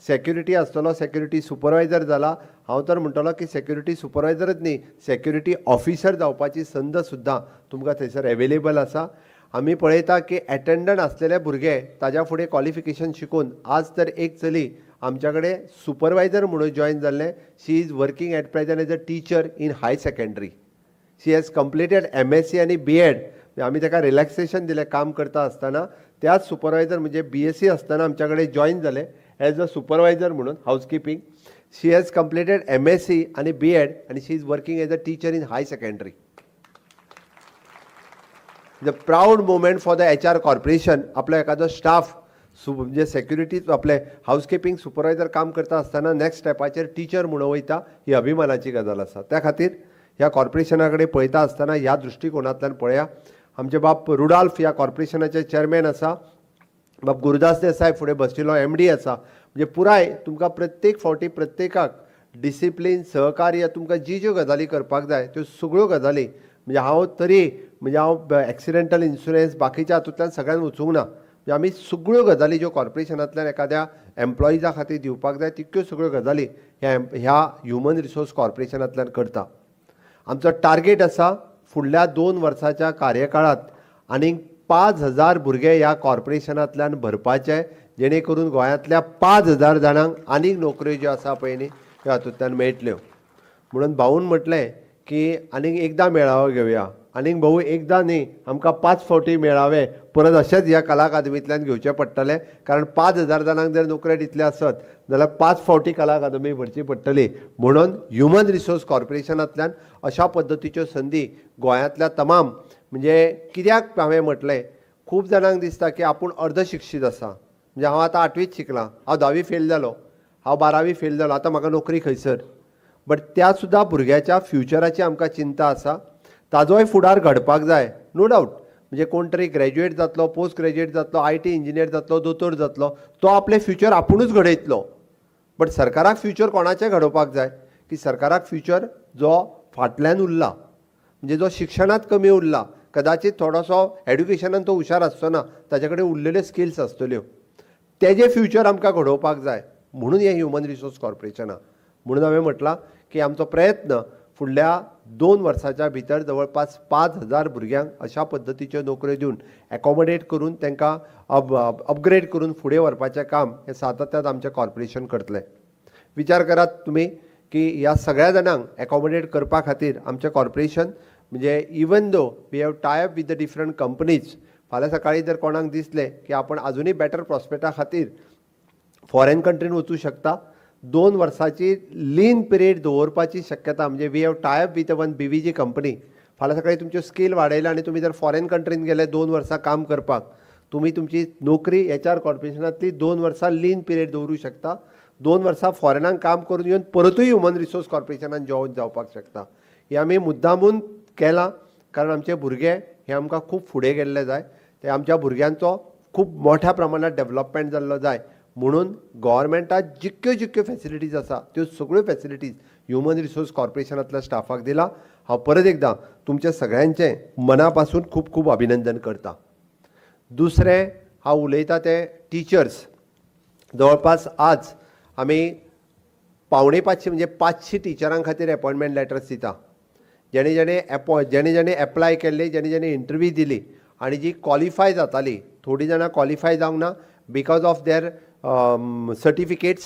सेक्युरिटी आसतलो, सेक्युरिटी सुपरवायजर जाला. हांव तर म्हणटलो की सेक्युरिटी सुपरवायजरच न्ही, सेक्युरिटी ऑफिसर जावपाची संद सुद्दां तुमकां थंयसर एवेलेबल आसा. आमी पळयता की एटेंडंट आसलेले भुरगे ताज्या फुडें क्वॉलिफिकेशन शिकून आज तर एक चली आमच्या कडेन सुपरवायजर म्हणून जॉयन जाल्लें. She is working at present as a teacher in high secondary. She has completed MSc आनी BEd. आमी ताका रिलॅक्सेशन दिलें काम करता आसतना. त्याच सुपरवायजर म्हणजे BSc आसतना आमच्या कडेन जॉयन जालें एज अ सुपरवायजर म्हणून housekeeping. She has completed MSc आनी BEd आनी she is working as a teacher in high secondary. The proud moment for the HR corporation. आपलो एखादो स्टाफ म्हणजे सेक्युरिटी आपले हावसकिपींग सुपरवायजर काम करता आसतना नेक्स्ट स्टेपाचेर टिचर म्हणून वयता, ही अभिमानाची गजाल आसा. त्या खातीर ह्या कॉर्पोरेशना कडेन पळयता आसतना ह्या दृश्टिकोनांतल्यान पळया. आमचे बाब रुडाल्फ ह्या कॉर्पोरेशनाचे चेअरमॅन आसा, बाब गुरुदास देसाय फुडें बसटिलो MD आसा. म्हणजे पुराय तुमकां प्रत्येक फावटी प्रत्येकाक डिसिप्लीन, सहकार्य, तुमकां जी ज्यो गजाली करपाक जाय त्यो सगळ्यो गजाली म्हणजे हांव तरी म्हणजे हांव एक्सिडेंटल इन्शुरन्स बाकीच्या हातूंतल्यान सगळ्यान वचूंक ना. म्हणजे आमी सगळ्यो गजाली ज्यो कॉर्पोरेशनांतल्यान एखाद्या एम्प्लॉइजा खातीर दिवपाक जाय तितक्यो सगळ्यो गजाली ह्या ह्युमन रिसोर्स कॉर्पोरेशनांतल्यान करता. आमचो टार्गेट आसा फुडल्या 2 वर्साच्या कार्यकाळांत आनीक 5,000 भुरगे ह्या कॉर्पोरेशनांतल्यान भरपाचे, जेणे करून गोंयांतल्या 5,000 जाणांक आनीक नोकऱ्यो ज्यो आसा पळय न्ही त्यो हातूंतल्यान मेळटल्यो. म्हणून भाऊन म्हटलें की आनीक एकदां मेळावो घेवया, आनीक भाऊ एकदां न्ही आमकां 5 फावटी मेळावे परत अशेंच ह्या कला अकादमींतल्यान घेवचें पडटलें. कारण 5,000 जाणांक जर नोकऱ्यो दितले आसत जाल्यार 5 फावटी कला अकादमी भरची पडटली. म्हणून ह्युमन रिसोर्स कॉर्पोरेशनांतल्यान अशा पद्दतीच्यो संदी गोंयांतल्या तमाम म्हणजे कित्याक हांवें म्हटलें, खूब जाणांक दिसता की आपूण अर्धशिक्षीत आसा, म्हणजे हांव आतां 8वीच शिकलां, हांव 10वी फेल जालो, हांव 12वी फेल जालो, आतां म्हाका नोकरी खंयसर. बट त्या सुद्दां भुरग्याच्या फ्युचराची आमकां चिंता आसा, ताजोय फुडार घडपाक जाय. नो डावट म्हणजे कोण तरी ग्रॅज्युएट जातलो, पोस्ट ग्रॅज्युएट जातलो, IT engineer जातलो, दोतोर जातलो, तो आपलें फ्युचर आपुणूच घडयतलो. बट सरकाराक फ्युचर कोणाचें घडोवपाक जाय की सरकाराक फ्युचर जो फाटल्यान उरला, म्हणजे जो शिक्षणांत कमी उरला, कदाचित थोडोसो एड्युकेशनान तो हुशार आसचो ना, ताजे कडेन उरलेल्यो स्किल्स आसतल्यो, तेजें फ्युचर आमकां घडोवपाक जाय. म्हणून हें ह्युमन रिसोर्स कॉर्पोरेशना. म्हणून हांवें म्हटलां की आमचो प्रयत्न फुडल्या 2 वर्साच्या भितर जवळपास 5,000 भुरग्यांक अशा पद्दतीच्यो नोकऱ्यो दिवन एकोमोडेट करून तांकां अपग्रेड करून फुडें व्हरपाचें काम हें सातत्यान आमचें कॉर्पोरेशन करतलें. विचार करात तुमी की ह्या सगळ्या जाणांक एकोमोडेट करपा खातीर आमचें कॉर्पोरेशन म्हणजे even though we have tie up with the different companies, फाल्यां सकाळीं जर कोणाक दिसलें की आपण आजुनूय बेटर प्रोस्पेक्टा खातीर फॉरेन कंट्रीन वचूं शकता 2 वर्साची लीन पिरियड दवरपाची शक्यता, म्हणजे we have tie up with one BVG company. फाल्यां सकाळी तुमच्यो स्कील वाडयला आनी तुमी जर फॉरेन कंट्रीन गेले 2 वर्सां काम करपाक, तुमी तुमची नोकरी एच आर कॉर्पोरेशनांतली 2 वर्सां लीन पिरियड दवरूं शकता. 2 वर्सां फॉरेनाक काम करून येवन परतूय ह्युमन रिसोर्स कॉर्पोरेशनान जॉइन जावपाक शकता. हें आमी मुद्दामून केलां कारण आमचे भुरगे हे आमकां खूब फुडें गेल्ले जाय, ते आमच्या भुरग्यांचो खूब मोठ्या प्रमाणात डेवलपमेंट जाल्लो जाय म्हणून गव्हर्मेंटाक जितक्यो जितक्यो फेसिलिटीज आसा त्यो सगळ्यो फेसिलिटीज ह्युमन रिसोर्स कॉर्पोरेशनांतल्या स्टाफाक दिला. हांव परत एकदां तुमच्या सगळ्यांचें मना पासून खूब खूब अभिनंदन करता. दुसरें हांव उलयता ते टिचर्स. जवळपास आज आमी 475 म्हणजे 500 टिचरां खातीर एपॉयंटमेंट लेटर्स दिता. जेणे जेणे जेणे जेणे एप्लाय केल्ले, जेणे जेणे इंटरव्यू दिली आनी जी क्वॉलिफाय जाताली, थोडीं जाणां क्वॉलिफाय जावंक ना because of there certificates,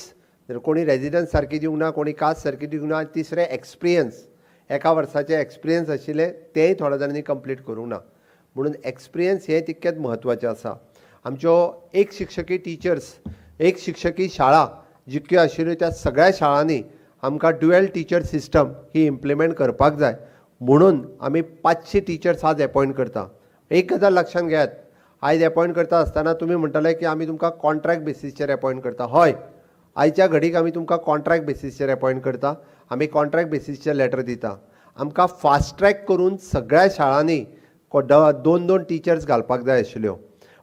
कोणी रेजिडन्स सारकी दिवंक ना, कोणी कास्ट सारकी दिवंक ना, तिसरें एक्सपिरियन्स, एका वर्साचें एक्सपिरियन्स आशिल्लें तेंय थोड्या जाणांनी कंप्लीट करूंक ना. म्हणून एक्सपिरियन्स हें तितकेंच म्हत्वाचें आसा. आमच्यो एक शिक्षकी टिचर्स, एक शिक्षकी शाळा जितक्यो आशिल्ल्यो त्या सगळ्या शाळांनी आमकां ड्युएल टिचर सिस्टम ही इम्प्लिमेंट करपाक जाय म्हणून आमी 500 टिचर्स आज एपॉयंट करता. एक गजाल लक्षांत घेयात, आयज एपॉयंट करता आसतना तुमी म्हणटले की आमी तुमकां कॉन्ट्रॅक्ट बेसीसचेर एपॉयंट करता. हय, आयच्या घडीक आमी तुमकां कॉन्ट्रॅक्ट बेसीसचेर एपॉयंट करता, आमी कॉन्ट्रॅक्ट बेसीसचेर लेटर दिता. आमकां फास्ट ट्रॅक करून सगळ्या शाळांनी 2-2 टिचर्स घालपाक जाय आशिल्ल्यो,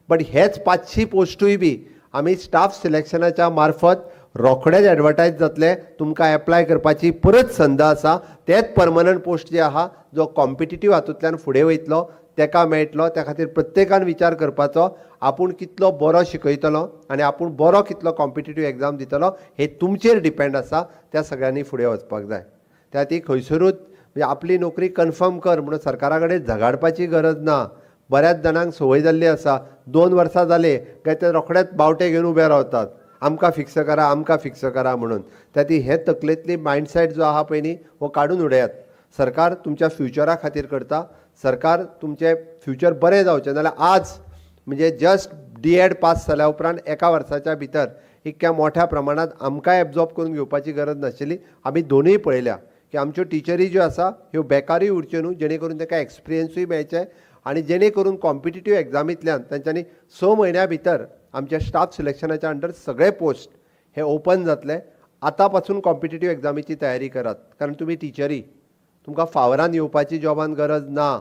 बट हेच 500 पोस्टूय बी आमी स्टाफ सिलेक्शनाच्या मार्फत रोखडेच एडवर्टायज जातले. तुमकां एप्लाय करपाची परत संद आसा. तेच परमनंट पोस्ट जे आहा जो कॉम्पिटिटीव हातूंतल्यान फुडें वयतलो तेका मेळटलो. त्या खातीर प्रत्येकान विचार करपाचो आपूण कितलो बरो शिकयतलो आनी आपूण बरो कितलो कॉम्पिटिटीव एग्जाम दितलो हे तुमचेर डिपेंड आसा. त्या सगळ्यांनी फुडें वचपाक जाय. त्या खातीर खंयसरूच म्हणजे आपली नोकरी कन्फर्म कर म्हणून सरकारा कडेन झगाडपाची गरज ना. बऱ्याच जाणांक संवय जाल्ली आसा, 2 वर्सां जाले काय ते रोखडेच बावटे घेवन उबे रावतात, आमकां फिक्स करा, आमकां फिक्स करा म्हणून. त्या खातीर हे तकलेंतली मायंडसेट जो आहा पळय न्ही हो काडून उडयात. सरकार तुमच्या फ्युचरा खातीर करता, सरकार तुमचें फ्युचर बरें जावचें. नाजाल्यार आज म्हणजे जस्ट D.Ed पास जाल्या उपरांत एका वर्साच्या भितर इतक्या मोठ्या प्रमाणांत आमकांय एब्जॉर्ब करून घेवपाची गरज नाशिल्ली. आमी दोनूय पळयल्या की आमच्यो टिचरी ज्यो आसा ह्यो बेकारूय उरच्यो न्हू, जेणे करून तांकां एक्सपिरियन्सूय मेळचें आनी जेणे करून कॉम्पिटिटीव एग्जामींतल्यान तांच्यांनी 6 म्हयन्या भितर आमच्या स्टाफ सिलेक्शनाच्या अंडर सगळे पोस्ट हे ओपन जातले. आतां पासून कॉम्पिटिटीव एग्जामीची तयारी करात, कारण तुमी टिचरी, तुमकां फावरान येवपाची जॉबान गरज ना,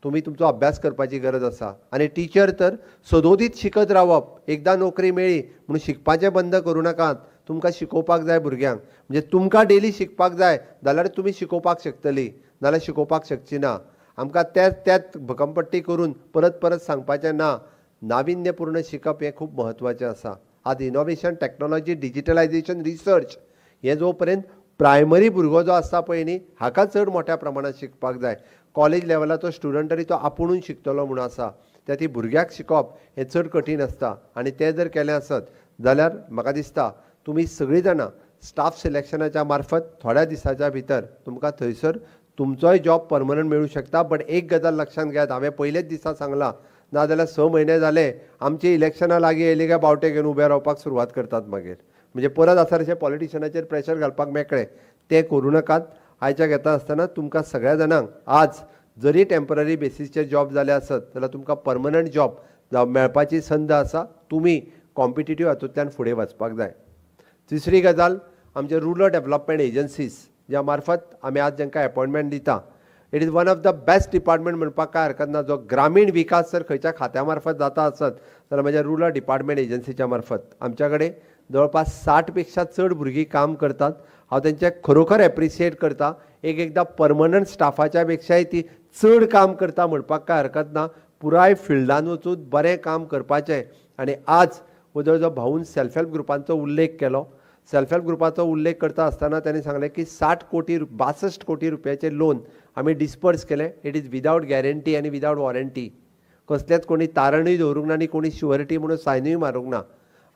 तुमी तुमचो अभ्यास करपाची गरज आसा. आनी टिचर तर सदोदीत शिकत रावप, एकदां नोकरी मेळ्ळी म्हणून शिकपाचें बंद करूं नाकात. तुमकां शिकोवपाक जाय भुरग्यांक, म्हणजे तुमकां डेली शिकपाक जाय जाल्यार तुमी शिकोवपाक शकतली, नाल्यार शिकोवपाक शकची ना. आमकां त्याच त्याच भकमपट्टी करून परत परत सांगपाचें ना. नाविन्यपूर्ण शिकप हें खूब म्हत्वाचें आसा. आज इनोवेशन, टॅक्नोलॉजी, डिजिटलायजेशन, रिसर्च हें जो पर्यंत प्रायमरी भुरगो जो आसता पळय न्ही हाका चड मोठ्या प्रमाणात शिकपाक जाय. कॉलेज लेवलाचो स्टुडंट तरी तो आपुणून शिकतलो म्हूण आसा. त्या ती भुरग्याक शिकोवप हें चड कठीण आसता आनी तें जर केलें आसत जाल्यार म्हाका दिसता तुमी सगळीं जाणां स्टाफ सिलेक्शनाच्या मार्फत थोड्या दिसाच्या भितर तुमकां थंयसर तुमचोय जॉब परमनंट मेळूं शकता. बट एक गजाल लक्षांत घेयात, हांवें पयलेच दिसा सांगलां, ना जाल्यार 6 म्हयने जाले आमची इलेक्शनां लागीं येयली काय बावटे घेवन उबे रावपाक सुरवात करतात मागीर, म्हणजे परत आसा तशें पॉलिटिशनाचेर प्रेशर घालपाक मेकळे. तें करूं नाकात. आयच्या घेता आसतना तुमकां सगळ्या जाणांक आज जरी टेंपररी बेसीसचेर जॉब जाले आसत जाल्यार तुमकां परमनंट जॉब मेळपाची संद आसा. तुमी कॉम्पिटिटीव हातूंतल्यान फुडें वचपाक जाय. तिसरी गजाल, आमचे रुरल डेवलपमेंट एजन्सीज ज्या मार्फत आमी आज जांकां एपॉयंटमेंट दिता, it is one of the best department म्हणपाक कांय हरकत ना. जो ग्रामीण विकास जर खंयच्या खात्या मार्फत जाता आसत जाल्यार म्हज्या रुरल डिपार्टमेंट एजन्सीच्या मार्फत आमच्या कडेन जवळपास 60 पेक्षा चड भुरगीं काम करतात. हांव तेंचें खरोखर एप्रिशिएट करता. एक एकदां परमनंट स्टाफाच्या पेक्षाय ती चड काम करता म्हणपाक कांय हरकत ना. पुराय फिल्डान वचून बरें काम करपाचें. आनी आज जो जो भाऊन सेल्फ हेल्प ग्रुपांचो उल्लेख केलो, सेल्फ हेल्प ग्रुपाचो उल्लेख करता आसतना ताणें सांगलें की 62 कोटी रुपयाचें लोन आमी डिस्पर्स केलें. It is without guarantee आनी विदावट वॉरंटी. कसलेंच कोणी तारणूय दवरूंक ना आनी कोणी शुअरिटी म्हणून सायनूय मारूंक ना.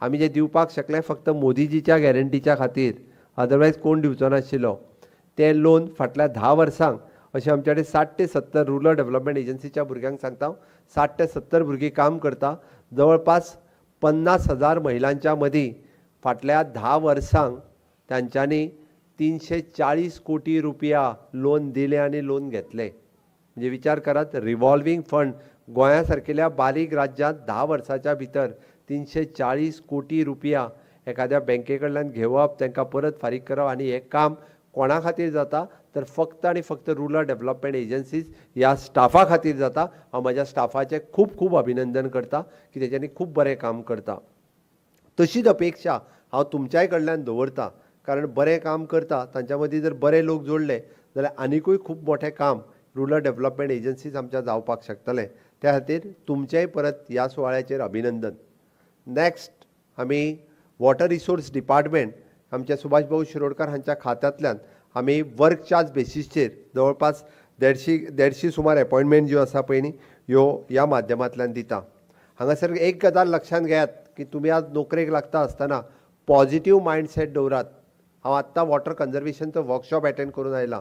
आमी जें दिवपाक शकले फक्त मोदीजीच्या गॅरंटीच्या खातीर, अदरवायज कोण दिवचो नाशिल्लो. तें लोन फाटल्या 10 वर्सांक अशें आमचे कडेन 60 ते 70 रुरल डेवलपमेंट एजन्सीच्या भुरग्यांक सांगता हांव, 60 ते 70 भुरगीं काम करता. जवळपास 50,000 महिलांच्या मदीं फाटल्या 10 वर्सांक तांच्यांनी 340 कोटी रुपया लोन दिले आनी लोन घेतले. म्हणजे विचार करात, रिवॉल्वींग फंड गोंया सारकेल्या बारीक राज्यांत 10 वर्साच्या भितर 340 कोटी रुपया एखाद्या बँके कडल्यान घेवप, तांकां परत फारीक करप आनी हें काम कोणा खातीर जाता तर फक्त आनी फक्त रुरल डेव्हलपमेंट एजन्सीज ह्या स्टाफा खातीर जाता. हांव म्हज्या स्टाफाचें खूब खूब अभिनंदन करता की तेच्यांनी खूब बरें काम करता. तशीच अपेक्षा हांव तुमच्याय कडल्यान दवरता, कारण बरें काम करता तांच्या मदीं जर बरे लोक जोडले जाल्यार आनिकूय खूब मोठें काम रुरल डेव्हलपमेंट एजन्सीज आमच्या जावपाक शकतलें. त्या खातीर तुमचेंय परत ह्या सुवाळ्याचेर अभिनंदन. नॅक्स्ट आमी वॉटर रिसोर्स डिपार्टमेंट आमच्या सुभाष भाऊ शिरोडकर हांच्या खात्यांतल्यान आमी वर्क चार्ज बेसीसचेर जवळपास 150 सुमार एपॉयंटमेंट ज्यो आसा पळय न्ही ह्यो ह्या माध्यमांतल्यान दिता. हांगासर एक गजाल लक्षांत घेयात की तुमी आज नोकरेक लागता आसतना पॉझिटीव मायंडसेट दवरात. हांव आत्तां वॉटर कन्जर्वेशनचो वर्कशॉप एटेंड करून आयलां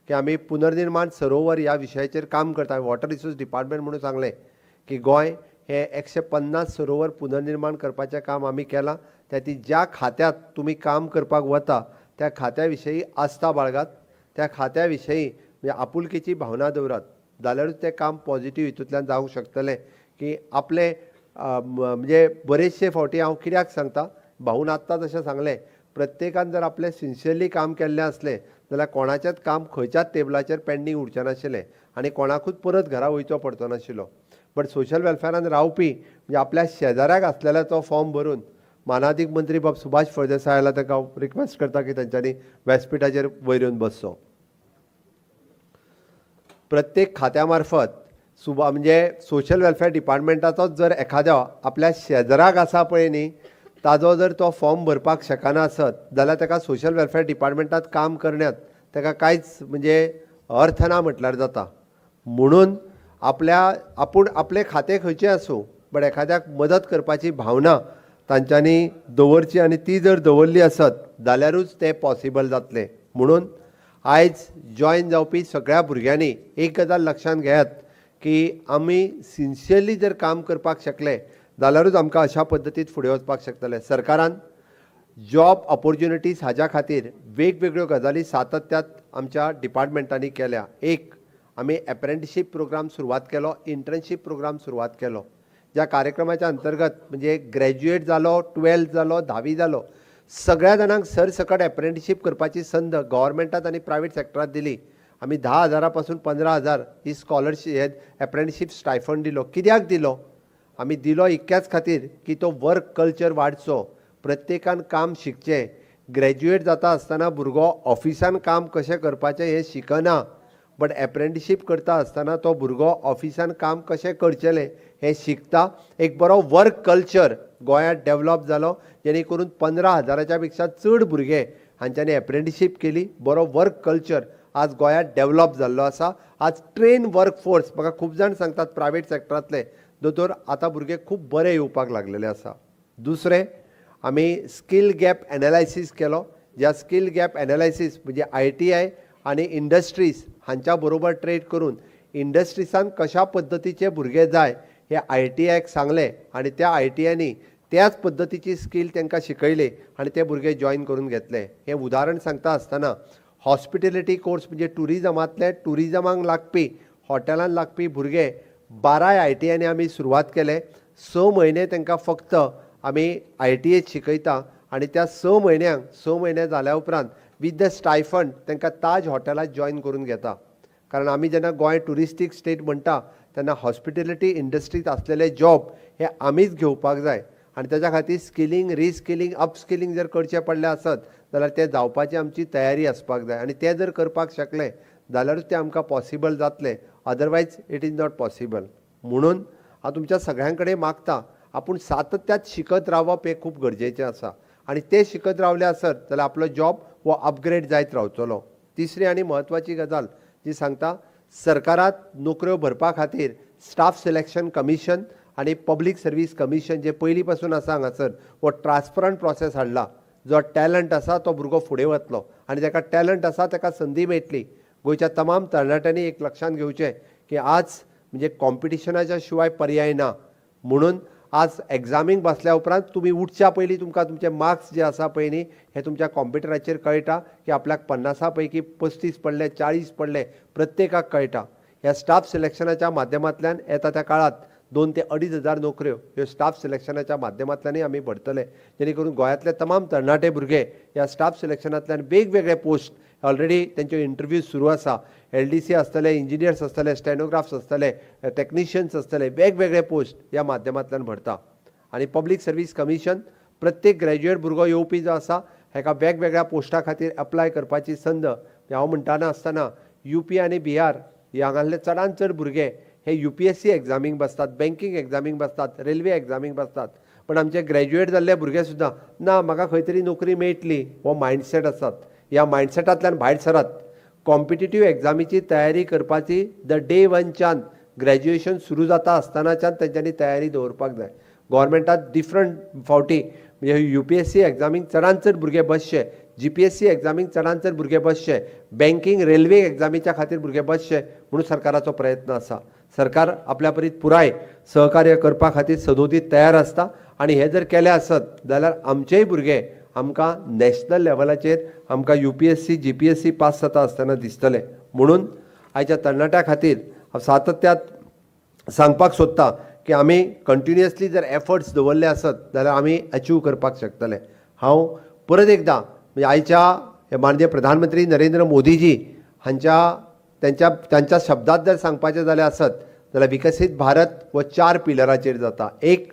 की आमी पुनर्निर्माण सरोवर ह्या विशयाचेर काम करता. वॉटर रिसोर्स डिपार्टमेंट म्हणून सांगलें की गोंय हे 150 सरोवर पुनर्निर्माण करपाचें काम आमी केलां. त्या ती ज्या खात्यांत तुमी काम करपाक वता त्या खात्या विशयी आस्था बाळगात, त्या खात्या विशयी म्हणजे आपुलकेची भावना दवरात, जाल्यारूच तें काम पॉझिटीव हितूंतल्यान जावंक शकतलें. की आपलें म्हणजे बरेचशे फावटी हांव कित्याक सांगता, भाऊन आत्तां जशें सांगलें, प्रत्येकान जर आपलें सिन्सियरली काम केल्लें आसलें जाल्यार कोणाचेंच काम खंयच्याच टेबलाचेर पेंडींग उरचें नाशिल्लें आनी कोणाकूच परत घरा वयचो पडचो नाशिल्लो. बट सोशल वेलफेरान रावपी म्हणजे आपल्या शेजाऱ्याक आसलेल्याचो फॉर्म भरून मानादीक मंत्री बाब सुभाष फळदेसायाला ताका हांव रिक्वेस्ट करता की तांच्यांनी व्यासपिठाचेर वयर येवन बसचो. प्रत्येक खात्या मार्फत सुबा म्हणजे सोशल वेलफेअर डिपार्टमेंटाचोच जर एखादो आपल्या शेजराक आसा पळय न्ही ताजो जर तो फॉर्म भरपाक शकना आसत जाल्यार ताका सोशल वेलफेअर डिपार्टमेंटांत काम करण्यात ताका कांयच म्हणजे अर्थ ना म्हटल्यार जाता. म्हणून आपल्या आपूण आपलें खातें खंयचें आसूं बट एखाद्याक मदत करपाची भावना तांच्यांनी दवरची आनी ती जर दवरली आसत जाल्यारूच तें पॉसिबल जातलें. म्हणून आयज जॉयन जावपी सगळ्या भुरग्यांनी एक गजाल लक्षांत घेयात की आमी सिन्सियरली जर काम करपाक शकले जाल्यारूच आमकां अशा पद्दतीन फुडें वचपाक शकतले. सरकारान जॉब ऑपोर्च्युनिटीज हाज्या खातीर वेगवेगळ्यो गजाली सातत्यात आमच्या डिपार्टमेंटांनी केल्या. एक, आमी एप्रेंटिशीप प्रोग्राम सुरवात केलो, इंटर्नशीप प्रोग्राम सुरवात केलो, ज्या कार्यक्रमाच्या अंतर्गत म्हणजे ग्रॅज्युएट जालो, 12th जालो, 10वी जालो, सगळ्या जाणांक सरसकट एप्रेंटिशीप करपाची संद गव्हर्मेंटात आनी प्रायवेट सेक्टरात दिली. आमी 10,000 पासून 15,000 ही स्कॉलरशीप एप्रेंटिशीप स्टायफंड दिलो. कित्याक दिलो? आमी दिलो इतक्याच खातीर की तो वर्क कल्चर वाडचो, प्रत्येकान काम शिकचें. ग्रॅज्युएट जाता आसतना भुरगो ऑफिसान काम कशें करपाचें हें शिकना, बट एप्रेंटिशीप करता आसतना तो भुरगो ऑफिसान काम कशें करचेलें हें शिकता. एक बरो वर्क कल्चर गोंयांत डेवलप जालो, जेणे करून 15,000 पेक्षा चड भुरगे हांच्यांनी एप्रेंटिशीप केली. बरो वर्क कल्चर आज गोंयांत डेवलप जाल्लो आसा. आज ट्रेन वर्क फोर्स म्हाका खूब जाण सांगतात प्रायवेट सेक्टरांतले, दोतोर आतां भुरगे खूब बरे येवपाक लागलेले आसा. दुसरें, आमी स्कील गॅप एनालायसीस केलो, ज्या स्कील गॅप एनालायसीस म्हणजे ITI आनी इंडस्ट्रीज हांच्या बरोबर ट्रेड करून इंडस्ट्रीजान कशा पद्दतीचे भुरगे जाय हे ITIक सांगलें आनी त्या ITIनी त्याच पद्दतीची स्कील तांकां शिकयली आनी ते भुरगे जॉयन करून घेतले. हें उदाहरण सांगता आसतना हॉस्पिटेलिटी कोर्स म्हणजे ट्युरिजमांतले ट्युरिजमाक लागपी हॉटेलान लागपी भुरगे 12 ITIनी आमी सुरवात केले. 6 म्हयने तांकां फक्त आमी ITI शिकयता आनी त्या 6 म्हयन्यांक 6 म्हयने जाल्या उपरांत विथ the stipend तांकां ताज हॉटेलात जॉयन करून घेता. कारण आमी जेन्ना गोंय ट्युरिस्टीक स्टेट म्हणटा तेन्ना हॉस्पिटेलिटी इंडस्ट्रींत आसलेले जॉब हे आमीच घेवपाक जाय आनी ताच्या खातीर स्किलींग, रिस्किलींग, अपस्किलींग जर करचें पडलें आसत जाल्यार तें जावपाची आमची तयारी आसपाक जाय आनी तें जर करपाक शकले जाल्यारूच तें आमकां पॉसिबल जातलें, otherwise it is not possible. म्हणून हांव तुमच्या सगळ्यां कडेन मागता, आपूण सातत्यात शिकत रावप हें खूब गरजेचें आसा आनी तें शिकत रावलें आसत जाल्यार आपलो जॉब हो अपग्रेड जायत रावतलो. तिसरी आनी म्हत्वाची गजाल जी सांगता, सरकारात नोकऱ्यो भरपा खातीर स्टाफ सिलेक्शन कमिशन आनी पब्लीक सर्वीस कमिशन जे पयलीं पासून आसा हांगासर हो ट्रान्सपरंट प्रोसेस हाडला. जो टॅलंट आसा तो भुरगो फुडें वतलो आनी जाका टॅलंट आसा ताका संदी मेळटली. गोंयच्या तमाम तरणाट्यांनी एक लक्षांत घेवचें की आज म्हणजे कॉम्पिटिशनाच्या शिवाय पर्याय ना. म्हणून आज एग्जामीक बसल्या उपरांत तुमी उठच्या पयलीं तुमकां तुमचे मार्क्स जे आसा पळय न्ही हे तुमच्या कॉम्प्युटराचेर कळटा की आपल्याक 50 पैकी 35 पडले, 40 पडले, प्रत्येकाक कळटा. ह्या स्टाफ सिलेक्शनाच्या माध्यमांतल्यान येता त्या काळांत 2 ते 2.5 हजार नोकऱ्यो ह्यो स्टाफ सिलेक्शनाच्या माध्यमांतल्यानूय आमी भरतले, जेणे करून गोंयांतले तमाम तरणाटे भुरगे ह्या स्टाफ सिलेक्शनांतल्यान वेगवेगळे पोस्ट ऑलरेडी तेंच्यो इंटरव्यूज सुरू आसा. LDC आसतले, इंजिनियर्स आसतले, स्टेनोग्राफ्स आसतले, टॅक्निशियन्स आसतले, वेगवेगळे पोस्ट ह्या माध्यमांतल्यान भरता. आनी पब्लीक सर्वीस कमिशन प्रत्येक ग्रॅज्युएट भुरगो येवपी जो आसा हेका वेगवेगळ्या पोस्टा खातीर एप्लाय करपाची संद. हांव म्हणटाना आसतना UP आनी बिहार हे हांगासले चडान चड भुरगे हे UPSC एग्जामीक बसतात, बँकींग एग्जामीक बसतात, रेल्वे एग्जामीक बसतात. पण आमचे ग्रॅज्युएट जाल्ले भुरगे सुद्दां ना म्हाका खंय तरी नोकरी मेळटली हो मायंडसेट आसात. ह्या मायंडसेटांतल्यान भायर सरात. कॉम्पिटिटीव एग्जामीची तयारी करपाची the day वनच्यान ग्रॅज्युएशन सुरू जाता आसतनाच्यान तेंच्यांनी तयारी दवरपाक जाय. गोवोरमेंटात डिफरंट फावटी म्हणजे UPSC एग्जामीक चडान चड भुरगे बसचे, GPSC एग्जामीक चडान चड भुरगे बसचे, बँकींग रेल्वे एग्जामीच्या खातीर भुरगे बसचे म्हणून सरकाराचो प्रयत्न आसा. सरकार आपल्या परीत पुराय सहकार्य करपा खातीर सदोदीत तयार आसता आनी हें जर केलें आसत जाल्यार आमचेय भुरगे आमकां नॅशनल लेवलाचेर आमकां UPSC GPSC पास जाता आसतना दिसतले. म्हणून आयच्या तरणाट्या खातीर हांव सातत्यात सांगपाक सोदता की आमी कंटिन्युअसली जर एफर्ट्स दवरले आसत जाल्यार आमी अचीव करपाक शकतले. हांव परत एकदां म्हणजे आयच्या माननीय प्रधानमंत्री नरेंद्र मोदीजी हांच्या तांच्या शब्दांत जर सांगपाचें जालें आसत जाल्यार विकसीत भारत हो 4 पिलराचेर जाता. एक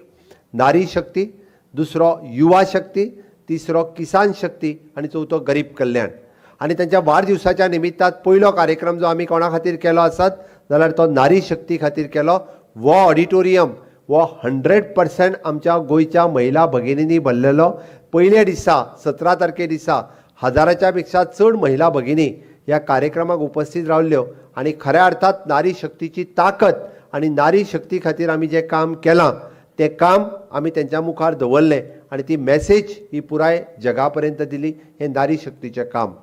नारी शक्ती, दुसरो युवा शक्ती, तिसरो किसान शक्ती आनी चवथो गरीब कल्याण. आनी तांच्या वाडदिवसाच्या निमित्तान पयलो कार्यक्रम जो आमी कोणा खातीर केलो आसत जाल्यार तो नारी शक्ती खातीर केलो. हो ऑडिटोरियम हो 100% आमच्या गोंयच्या महिला भगिनींनी भरलेलो. पयल्या दिसा 17 तारखे दिसा 1000च्या पेक्षा चड महिला भगिनी ह्या कार्यक्रमाक उपस्थित रावल्यो आनी खऱ्या अर्थात नारी शक्तीची ताकद आनी नारी शक्ती खातीर आमी जें काम केलां तें काम आमी तेंच्या मुखार दवरलें आनी ती मॅसेज ही पुराय जगा पर्यंत दिली. हें नारी शक्तीचें काम.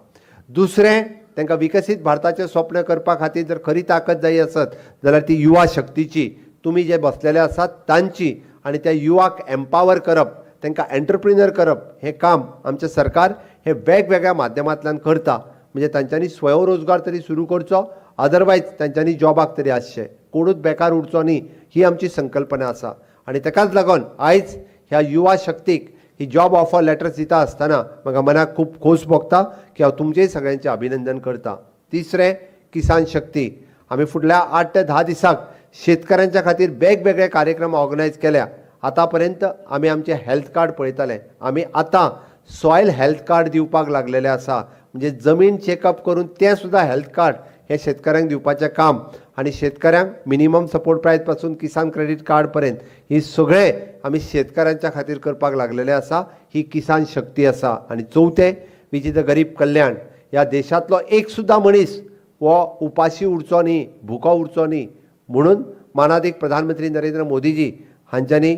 दुसरें, तांकां विकसीत भारताचें स्वप्न करपा खातीर जर खरी ताकद जाय आसत जाल्यार ती युवा शक्तीची, तुमी जे बसलेले आसात तांची, आनी त्या युवाक एम्पावर करप, तांकां एंटरप्रिनर करप हें काम आमचें सरकार हें वेगवेगळ्या माध्यमांतल्यान करता. म्हणजे तांच्यांनी स्वयंरोजगार तरी सुरू करचो, अदरवायज तांच्यांनी जॉबाक तरी आसचें, कोणूच बेकार उरचो न्ही ही आमची संकल्पना आसा. आनी ताकाच लागून आयज ह्या युवा शक्तीक ही जॉब ऑफर लेटर्स दिता आसतना म्हाका मनाक खूब खोस भोगता की हांव तुमचें सगळ्यांचें अभिनंदन करता. तिसरें, किसान शक्ती. आमी फुडल्या 8 ते 10 दिसांक शेतकऱ्यांच्या खातीर वेगवेगळे कार्यक्रम ऑर्गनायज केल्या. आतां पर्यंत आमी आमचें हेल्थ कार्ड पळयताले, आमी आतां सॉयल हेल्थ कार्ड दिवपाक लागलेलें आसा. म्हणजे जमीन चॅकअप करून तें सुद्दां हेल्थ कार्ड हें शेतकऱ्यांक दिवपाचें काम, आनी शेतकऱ्यांक मिनिमम सपोर्ट प्रायस पासून किसान क्रेडीट कार्ड पर्यंत ही सगळें आमी शेतकऱ्यांच्या खातीर करपाक लागलेलें आसा. ही किसान शक्ती आसा. आनी चवथें, which is the गरीब कल्याण. ह्या देशांतलो एक सुद्दां मनीस हो उपाशी उरचो न्ही, भुको उरचो न्ही म्हणून मानादीक प्रधानमंत्री नरेंद्र मोदीजी हांच्यांनी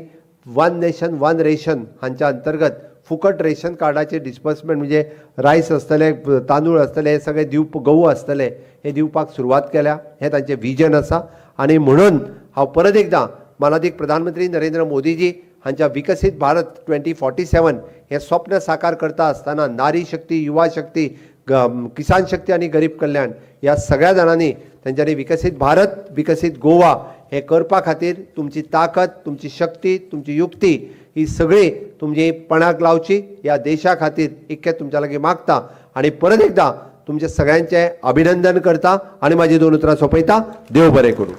वन नेशन वन रेशन हांच्या अंतर्गत फुकट रेशन कार्डाचे डिस्बर्समेंट, म्हणजे रायस आसतले, तांदूळ आसतले, हे सगळे दिवप, गहू आसतले, हे दिवपाक सुरवात केल्या. हें तांचें विजन आसा. आनी म्हणून हांव परत एकदां मानादीक प्रधानमंत्री नरेंद्र मोदीजी हांच्या विकसीत भारत 2047 हें स्वप्न साकार करता आसतना नारी शक्ती, युवा शक्ती, किसान शक्ती आनी गरीब कल्याण ह्या सगळ्या जाणांनी तेंच्यांनी विकसीत भारत विकसीत गोवा हें करपा खातीर तुमची ताकद, तुमची शक्ती, तुमची युक्ती ही सगळी तुमची पणाक लावची ह्या देशा खातीर इतकें तुमच्या लागीं मागता. आनी परत एकदां तुमचें सगळ्यांचें अभिनंदन करता आनी म्हाजी 2 उतरां सोंपयता. देव बरें करूं.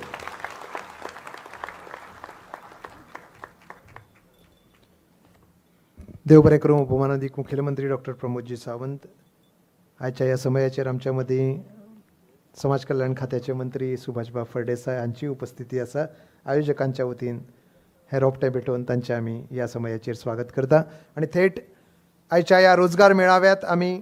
देव बरें करूं. उपमानादीक मुखेलमंत्री डॉक्टर प्रमोदजी सावंत. आयच्या ह्या समयाचेर आमच्या मदीं समाज कल्याण खात्याचे मंत्री सुभाषबाब फळदेसाय हांची उपस्थिती आसा. आयोजकांच्या वतीन हे रोपटे भेटोवन तांचें आमी ह्या समयाचेर स्वागत करता. आनी थेट आयच्या ह्या रोजगार मेळाव्यात आमी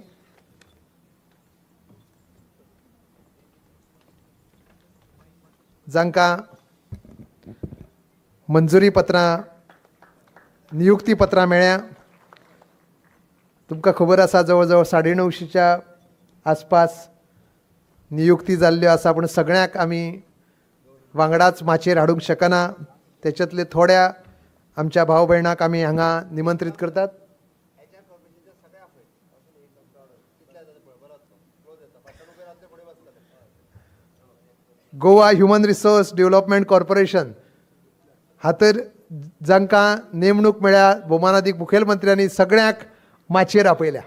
जांकां मंजुरी पत्रां, नियुक्ती पत्रां मेळ्ळ्या, तुमकां खबर आसा जवळ जवळ 950च्या आसपास नियुक्ती जाल्ल्यो आसा, पूण सगळ्यांक आमी वांगडाच माचयेर हाडूंक शकना. तेच्यातले थोड्या आमच्या भाव भयणाक आमी हांगा निमंत्रीत करतात. Goa human resource development corporation हातर जांकां नेमणूक मेळ्ळ्या भोवमानादीक मुखेलमंत्र्यांनी सगळ्यांक माचयेर आपयल्या.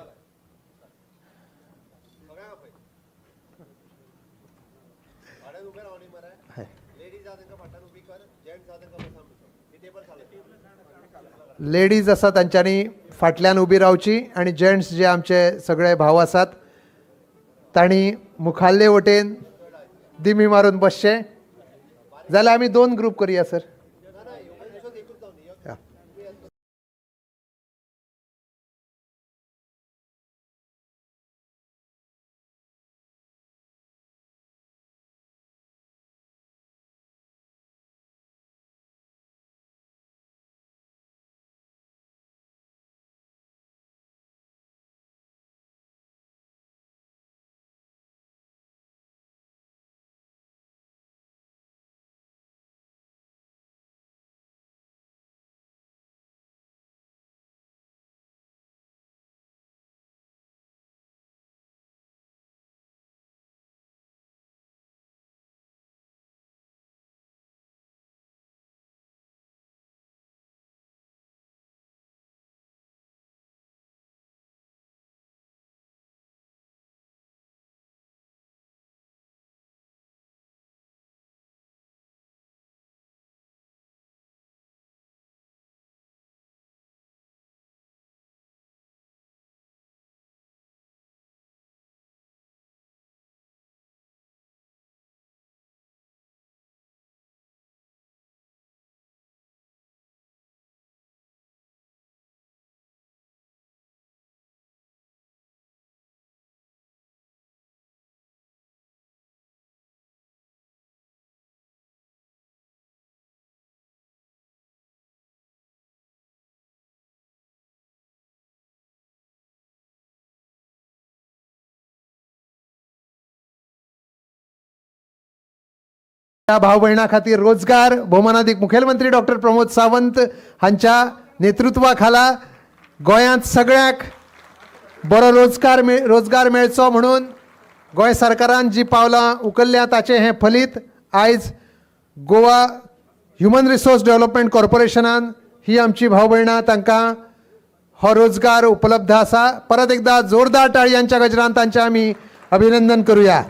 लेडीज आसा तांच्यांनी फाटल्यान उबी रावची आनी जेंट्स जे आमचे सगळे भाव आसात तांणी मुखाल्ले वटेन दिमी मारून बसचे. जाल्यार आमी दोन ग्रूप करुया सर. ह्या भाव भयणां खातीर रोजगार भोवमानादीक मुखेलमंत्री डॉक्टर प्रमोद सावंत हांच्या नेतृत्वा खाला गोंयांत सगळ्यांक बरो रोजगार मेळचो म्हणून गोंय सरकारान जी पावलां उखल्ल्या ताचें हें फलीत आयज गोवा ह्युमन रिसोर्स डेव्हलपमेंट कॉर्पोरेशनान ही आमची भाव भयणां तांकां हो रोजगार उपलब्ध आसा. परत एकदा जोरदार टाळयांच्या गजरान तांचें आमी अभिनंदन करुया.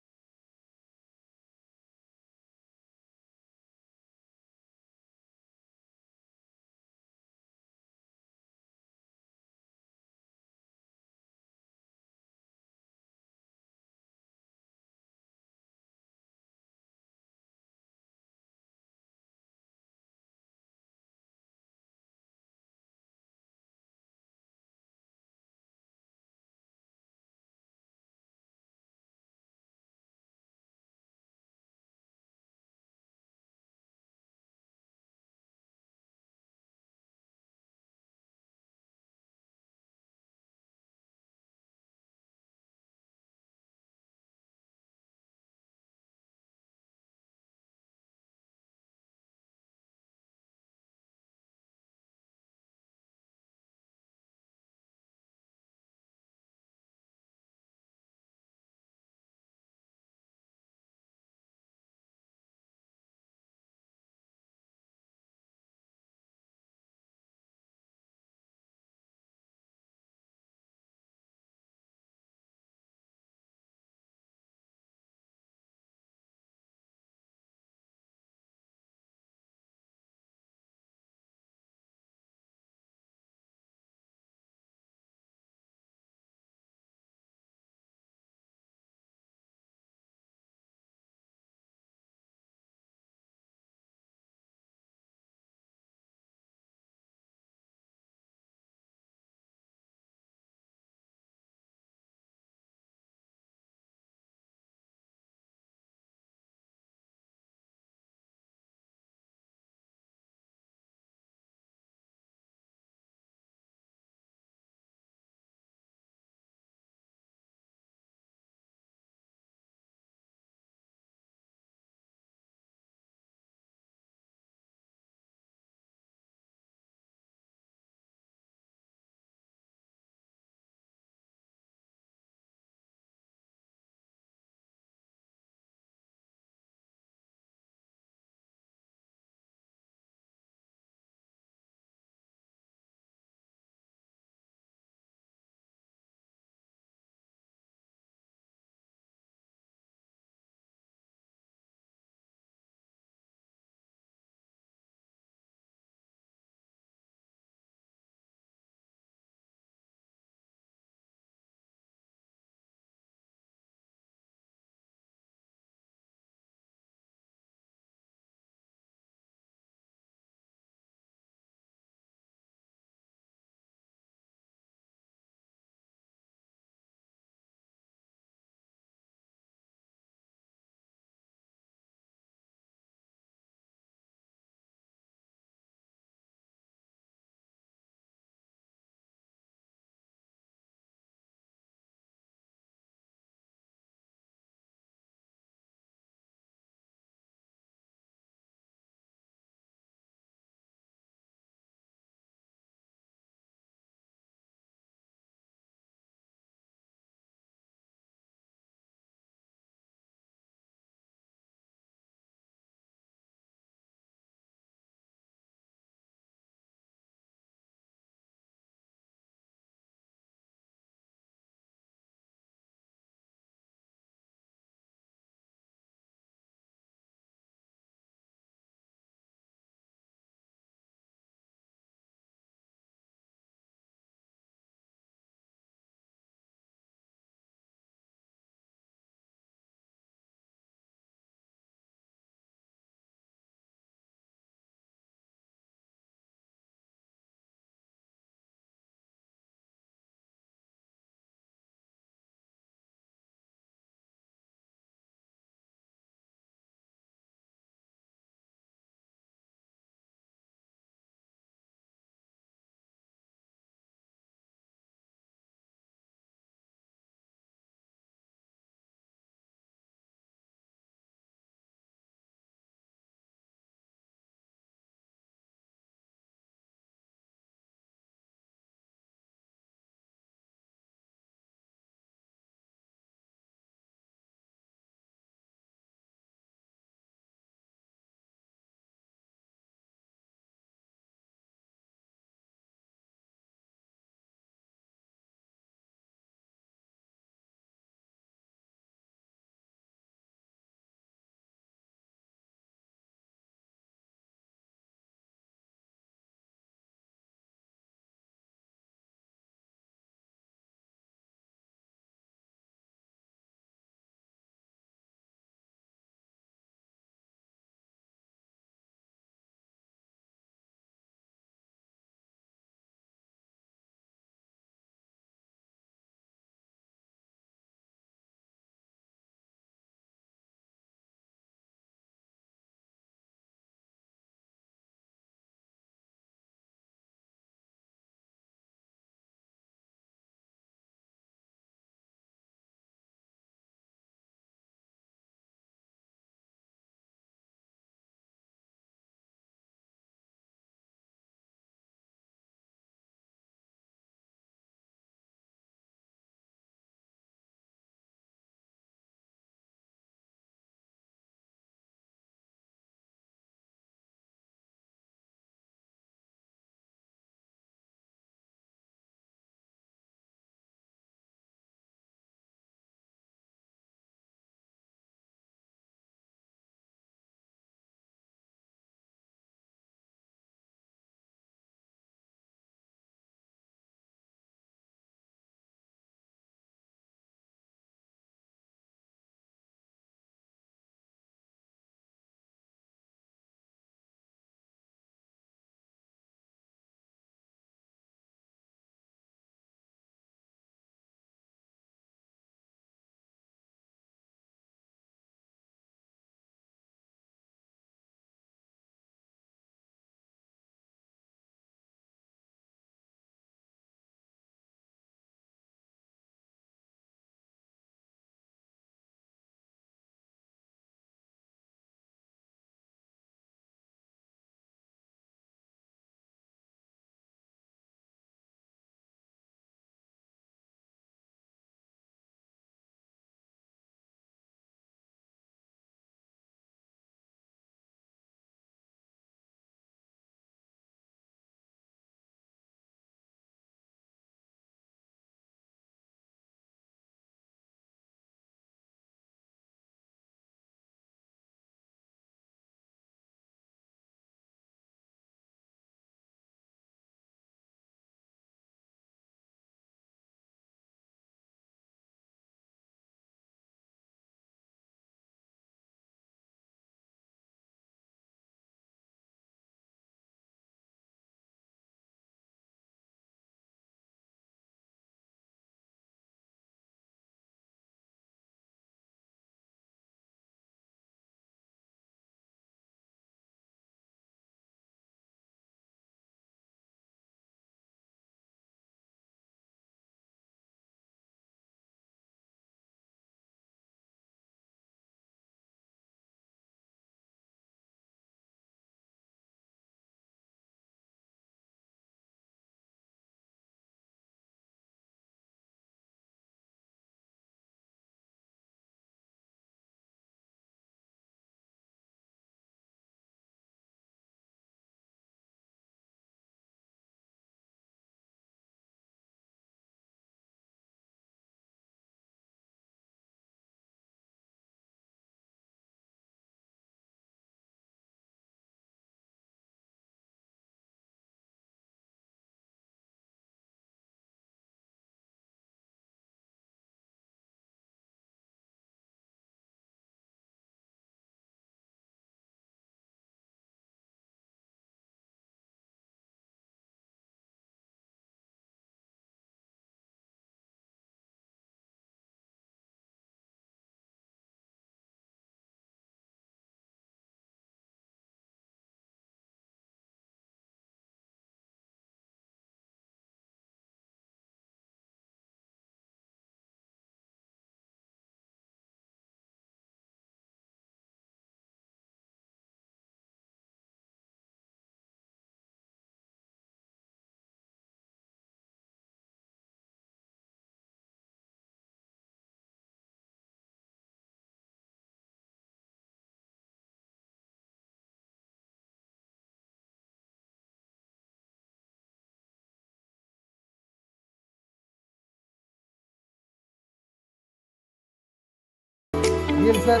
Gill sir,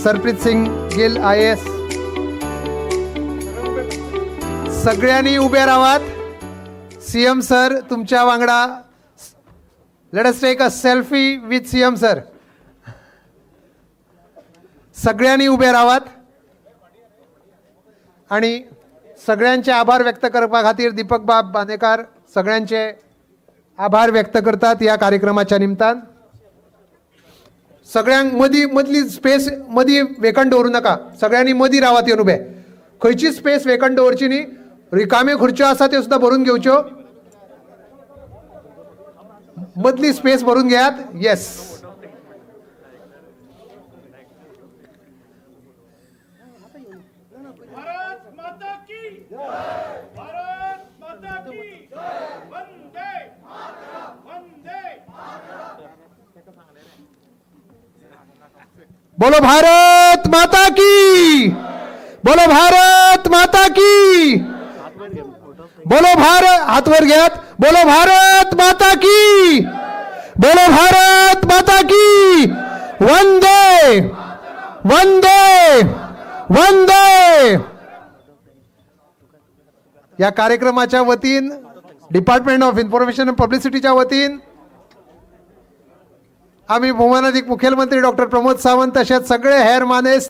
Sarpreet Singh Gill IAS. सगळ्यांनी उबे रावात. सीएम सर तुमच्या वांगडा. Let us take a selfie with CM sir. सगळ्यांनी उबे रावात आणि सगळ्यांचे आभार व्यक्त करपा खातीर दीपक बाब बांदेकार सगळ्यांचे आभार व्यक्त करतात या कार्यक्रमाच्या निमतान. सगळ्यांक मदीं, मदली स्पेस मदीं वेकंट दवरूं नाका. सगळ्यांनी मदीं रावात येवन उबे. खंयची स्पेस वेकंट दवरची न्ही. रिकाम्यो खुर्च्यो आसा त्यो सुद्दां भरून घेवच्यो. मदली स्पेस भरून घेयात. येस. भारत माता की जय! भारत माता की जय! वंदे वंदे. बोलो भारत माता की! बोलो भारत माता की! बोलो भारत. हात वर घ्यात. बोलो भारत माता की! बोलो भारत माता की! वंदे वंदे वंदे. या कार्यक्रमाच्या वतीन, डिपार्टमेंट ऑफ इन्फॉर्मेशन अँड पब्लिसिटीच्या वतीन आमी भोवमानादीक मुखेलमंत्री डॉक्टर प्रमोद सावंत तशेंच सगळे हेर मानेस्त